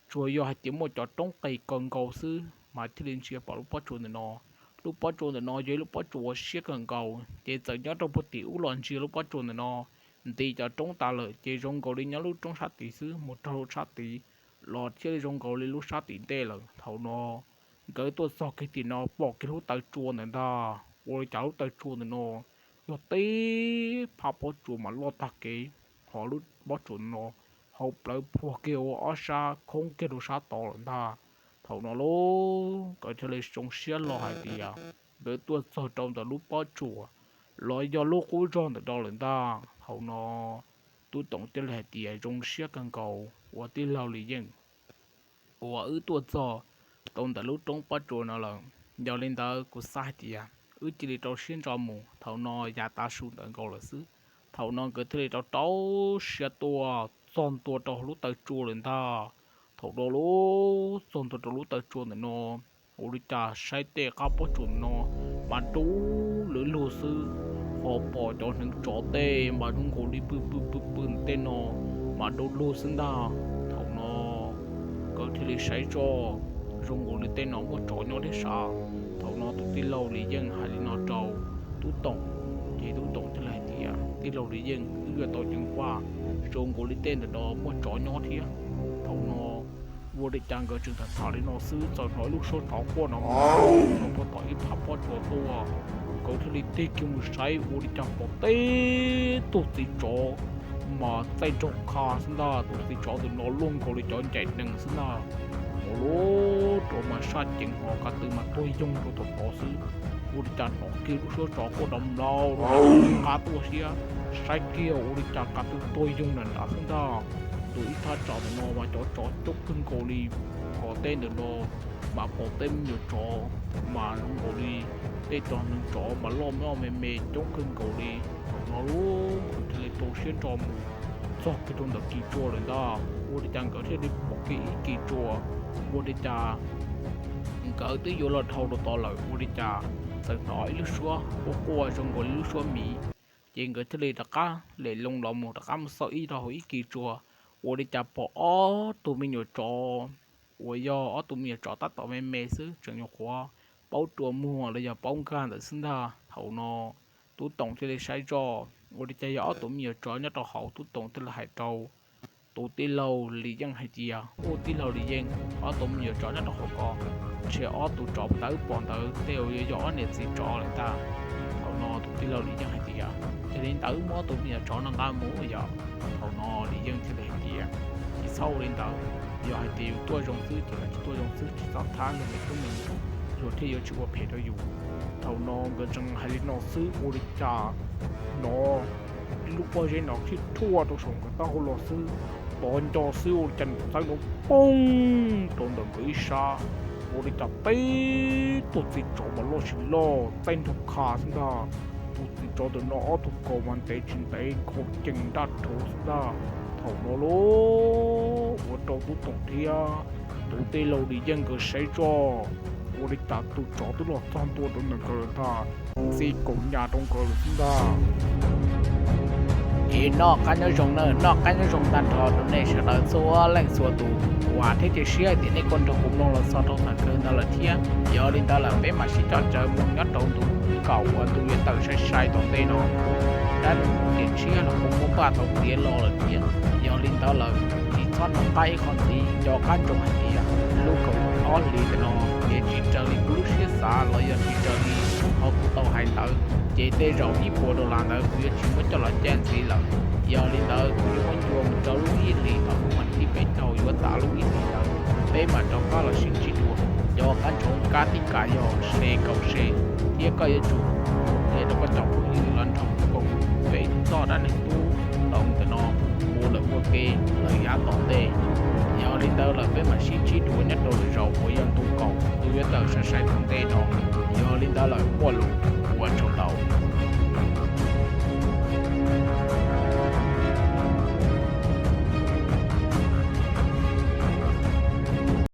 Tsuas yog hais tias muaj cov roob qes kawg nkaus xwb mas thiaj li ntsia pom lub pob tsuas ntawm no. Lub pob tsuas ntawm no yog ib lub pob tsuas uas siab kawg nkaus, ces txawm nyob rau puag tim ub los ntsia lub pob tsuas ntawm no, nti cov roob tas lawm ces zoo nkaus li nyob lub roob sab tid xwb, mus rau lub sab tid los thiaj li zoo nkaus li lub sab tim ntej lawm. Thaum no nkawd tuaj txog kiag tim no pom kiag lub taw tsua ntawm ntag, ua li cas lub taw tsua ntawm no yog tib phab pob tsuas mas loj tag kev, ho lub pob tsuas ntawm no hauv plawv phuag kiag ua ob sab khoob kiag rau sab tod lawm ntag. Thaum no lauj, nkawd thiaj li zoo siab los hais tias nkawd tuaj txog rau ntawm lub pob tsuas los yog lub qub zog ntawm no lawm ntag. Thaum no Tub Toom thiaj li hais tias, Zoo siab kawg nkaus uas tij laug Lis Yeej uas wb tuaj txog tau ntawm lub roob pob tsuas no lawm. Yog li ntawd kuv xav hais tias wb cia li rau siab ntso mus, thaum no yav tav su ntawd nkaus lawm xwb. Thaum no nkawd thiaj li rau rau siab tuaj txog ntua rau lub taw tsua lawm ntag. Thaum no lauj, txog ntua rau lub taw tsua ntawm no, ua li cas saib tej qab pob tsuas ntawm no mas dub lwm lug xwb, ho pom cov hneev tsov tej mas zoo nkaus li pw pw pw pw tej no mas dub lug xwb ntag. Thaum no nkawd thiaj li saib zoj, zoo nkaus li tej no muaj tsov nyob thiab sav. Thaum no tus tij laug Lis Yeej hais li no rau Tub Toom, ces Tub Toom thiaj li hais tias, Tij laug Lis Yeej, wb yuav tau ceev faj, zoo nkaus li tej ntawm no muaj tsov nyob thiab. Thaum no ua li cas nkawd tseem tham tham li no xwb txawm hnov ib lub suab tsov quaj no mus rau puag tom ib phab pob tsuas tuaj. Nkawd thiaj li tig kiag mus saib ua li cas pom tib tug txiv tsov mas txaij nraug qha xwb ntag. Tus txiv tsov ntawm no luaj nkaus li cov ncaim nees xwb ntag. Ua lub tsov mas saj ceev ho ko tw mas tuag yoog rau tom tod xwb. Ua li cas hnov kiag lub suab tsov quaj nrov mlaus rau qab tuaj thiab, saib kiag ua li cas ko tw tuag yoog nram nrad xwb ntag. Tus ib thaj tsam ntawm no mas cov tsov coob kawg nkaus li, ho tej ntawm no mas pom tej me nyuam tsov mas zoo nkaus li tej tog neev tsov mas loj me me coob kawg nkaus li. Thaum no lub nkawd thiaj li rau siab nrho mus txog kiag rau ntawm kis tsua lawm ntag. Ua li cas nkawd thiaj li pom kiag ib kis tsua, ua li cas nkawd twb yuav los dhau rau tod lawm ua li cas txawm hnov ib lub suab quaj quaj zoo nkaus li lub suab miv. Ces nkawd thiaj li rov qab lem loo los mus rov qab mus xauj ib rau hauv ib kis tsua, ua li cas pom ob tug me nyuam tsov uas yog ob tug me nyuam tsov tab tom me me xwb tseem nyuam qhuav paub rua muag los yog paub nkag ntawd xwb ntag. Thaum no Tub Toom thiaj li saib zoj, ua li cas yog ob tug me nyuam tsov nyob rau hauv. Tub Toom thiaj li hais rau tus tij laug Lis Yeej hais tias, Ub, tij laug Lis Yeej, ob tug me nyuam tsov nyob rau hauv ko ntshe ob tug tsov ntawd pom ntawd tej uas yuav yog ob niam txiv tsov lawm ntag. Thaum no tus tij laug Lis Yeej hais tias, Yog li ntawd muab ob tug me nyuam tsov no nqa mus yom. Thaum no Lis Yeej thiaj li hais tias, Tsis txhob ua li ntawd, yog hais tias yus tuaj zoo xwb ces tsis tuaj zoo xwb, tsis txhob thab luag me tub me nyuam, luag thiaj yuav tsis ua phem rau yus. Thaum no nkawd tseem hais li no xwb ua li cas hnov ib lub pob zeb no thiaj rhuaj rau saum nkawd taub hau los xwb. Tod nco xwb ua li cas nws txawb nrov poob rau ntawm nkawd ib sab, ua li cas peb tug txiv tsov mas loj tsis loj tej nraug kha xwb ntag. Tus txiv tsov ntawm no ob tug kaus mas ntev tsis ntev nkhaus cees nraj rhuv xwb ntag. Thaum no lauj, ua rau Tub Toom thiab tus tij laug Lis Yeej nkawd saib zoj, ua li cas tus tsov twb los txog ntua rau ntawm nkawd lawm ntag, ntxi kaus nyas rau nkawd lawm xwb ntag. Es noj qab nyob zoo na, noj qab nyob zoo tag nrho rau nej sawv daws txhua leej txhua tus uas thiab cia siab hais tias nej kuj nrog kuv mloog los txog rau thaum kawg ntawd lawm thiab. Yog li ntawd lawm peb mam sib coj caw mloog nyob rau ntu kaum uas ntu yuav tawm sai sai tom ntej no. Dab neeg tiam tshiab los kuj muab npaj tau tiav los lawm thiab. Yog li ntawd lawm tsis txhob hnov qab ib qho ntxiv, nco qab ntsoov hais tias lub kaum ob hlis ntawm no ces tsis raws li kuv lub siab xav los yog tsis raws li qhov kuv tau hais ntawd, ces tej zaum ib puas dollar ntawd kuv yuav tsis muab coj los caj ntxiv lawm. Yog li ntawd kuv yuav muab ncua mus rau lub ib hlis thaum lub vas thib peb caug yuav txog lub ib hlis ntawd, peb mam rov qab los sib ntsib dua. Nco qab ntsoov kab tib kas yog share kaum share, thiab koj yuav tsum qhia rau koj cov phooj ywg los nrog kuv koom peb txoj dab neeg tub ntawm no mus lawm ua ke lawm yav tom ntej. Yog li ntawd lawm peb mam sib ntsib dua nyob rau lwm zaus uas yog ntu kaum ntu yuav tawm sai sai tom ntej no. Yog li ntawd lawm muaj lus ua tsaug ntau.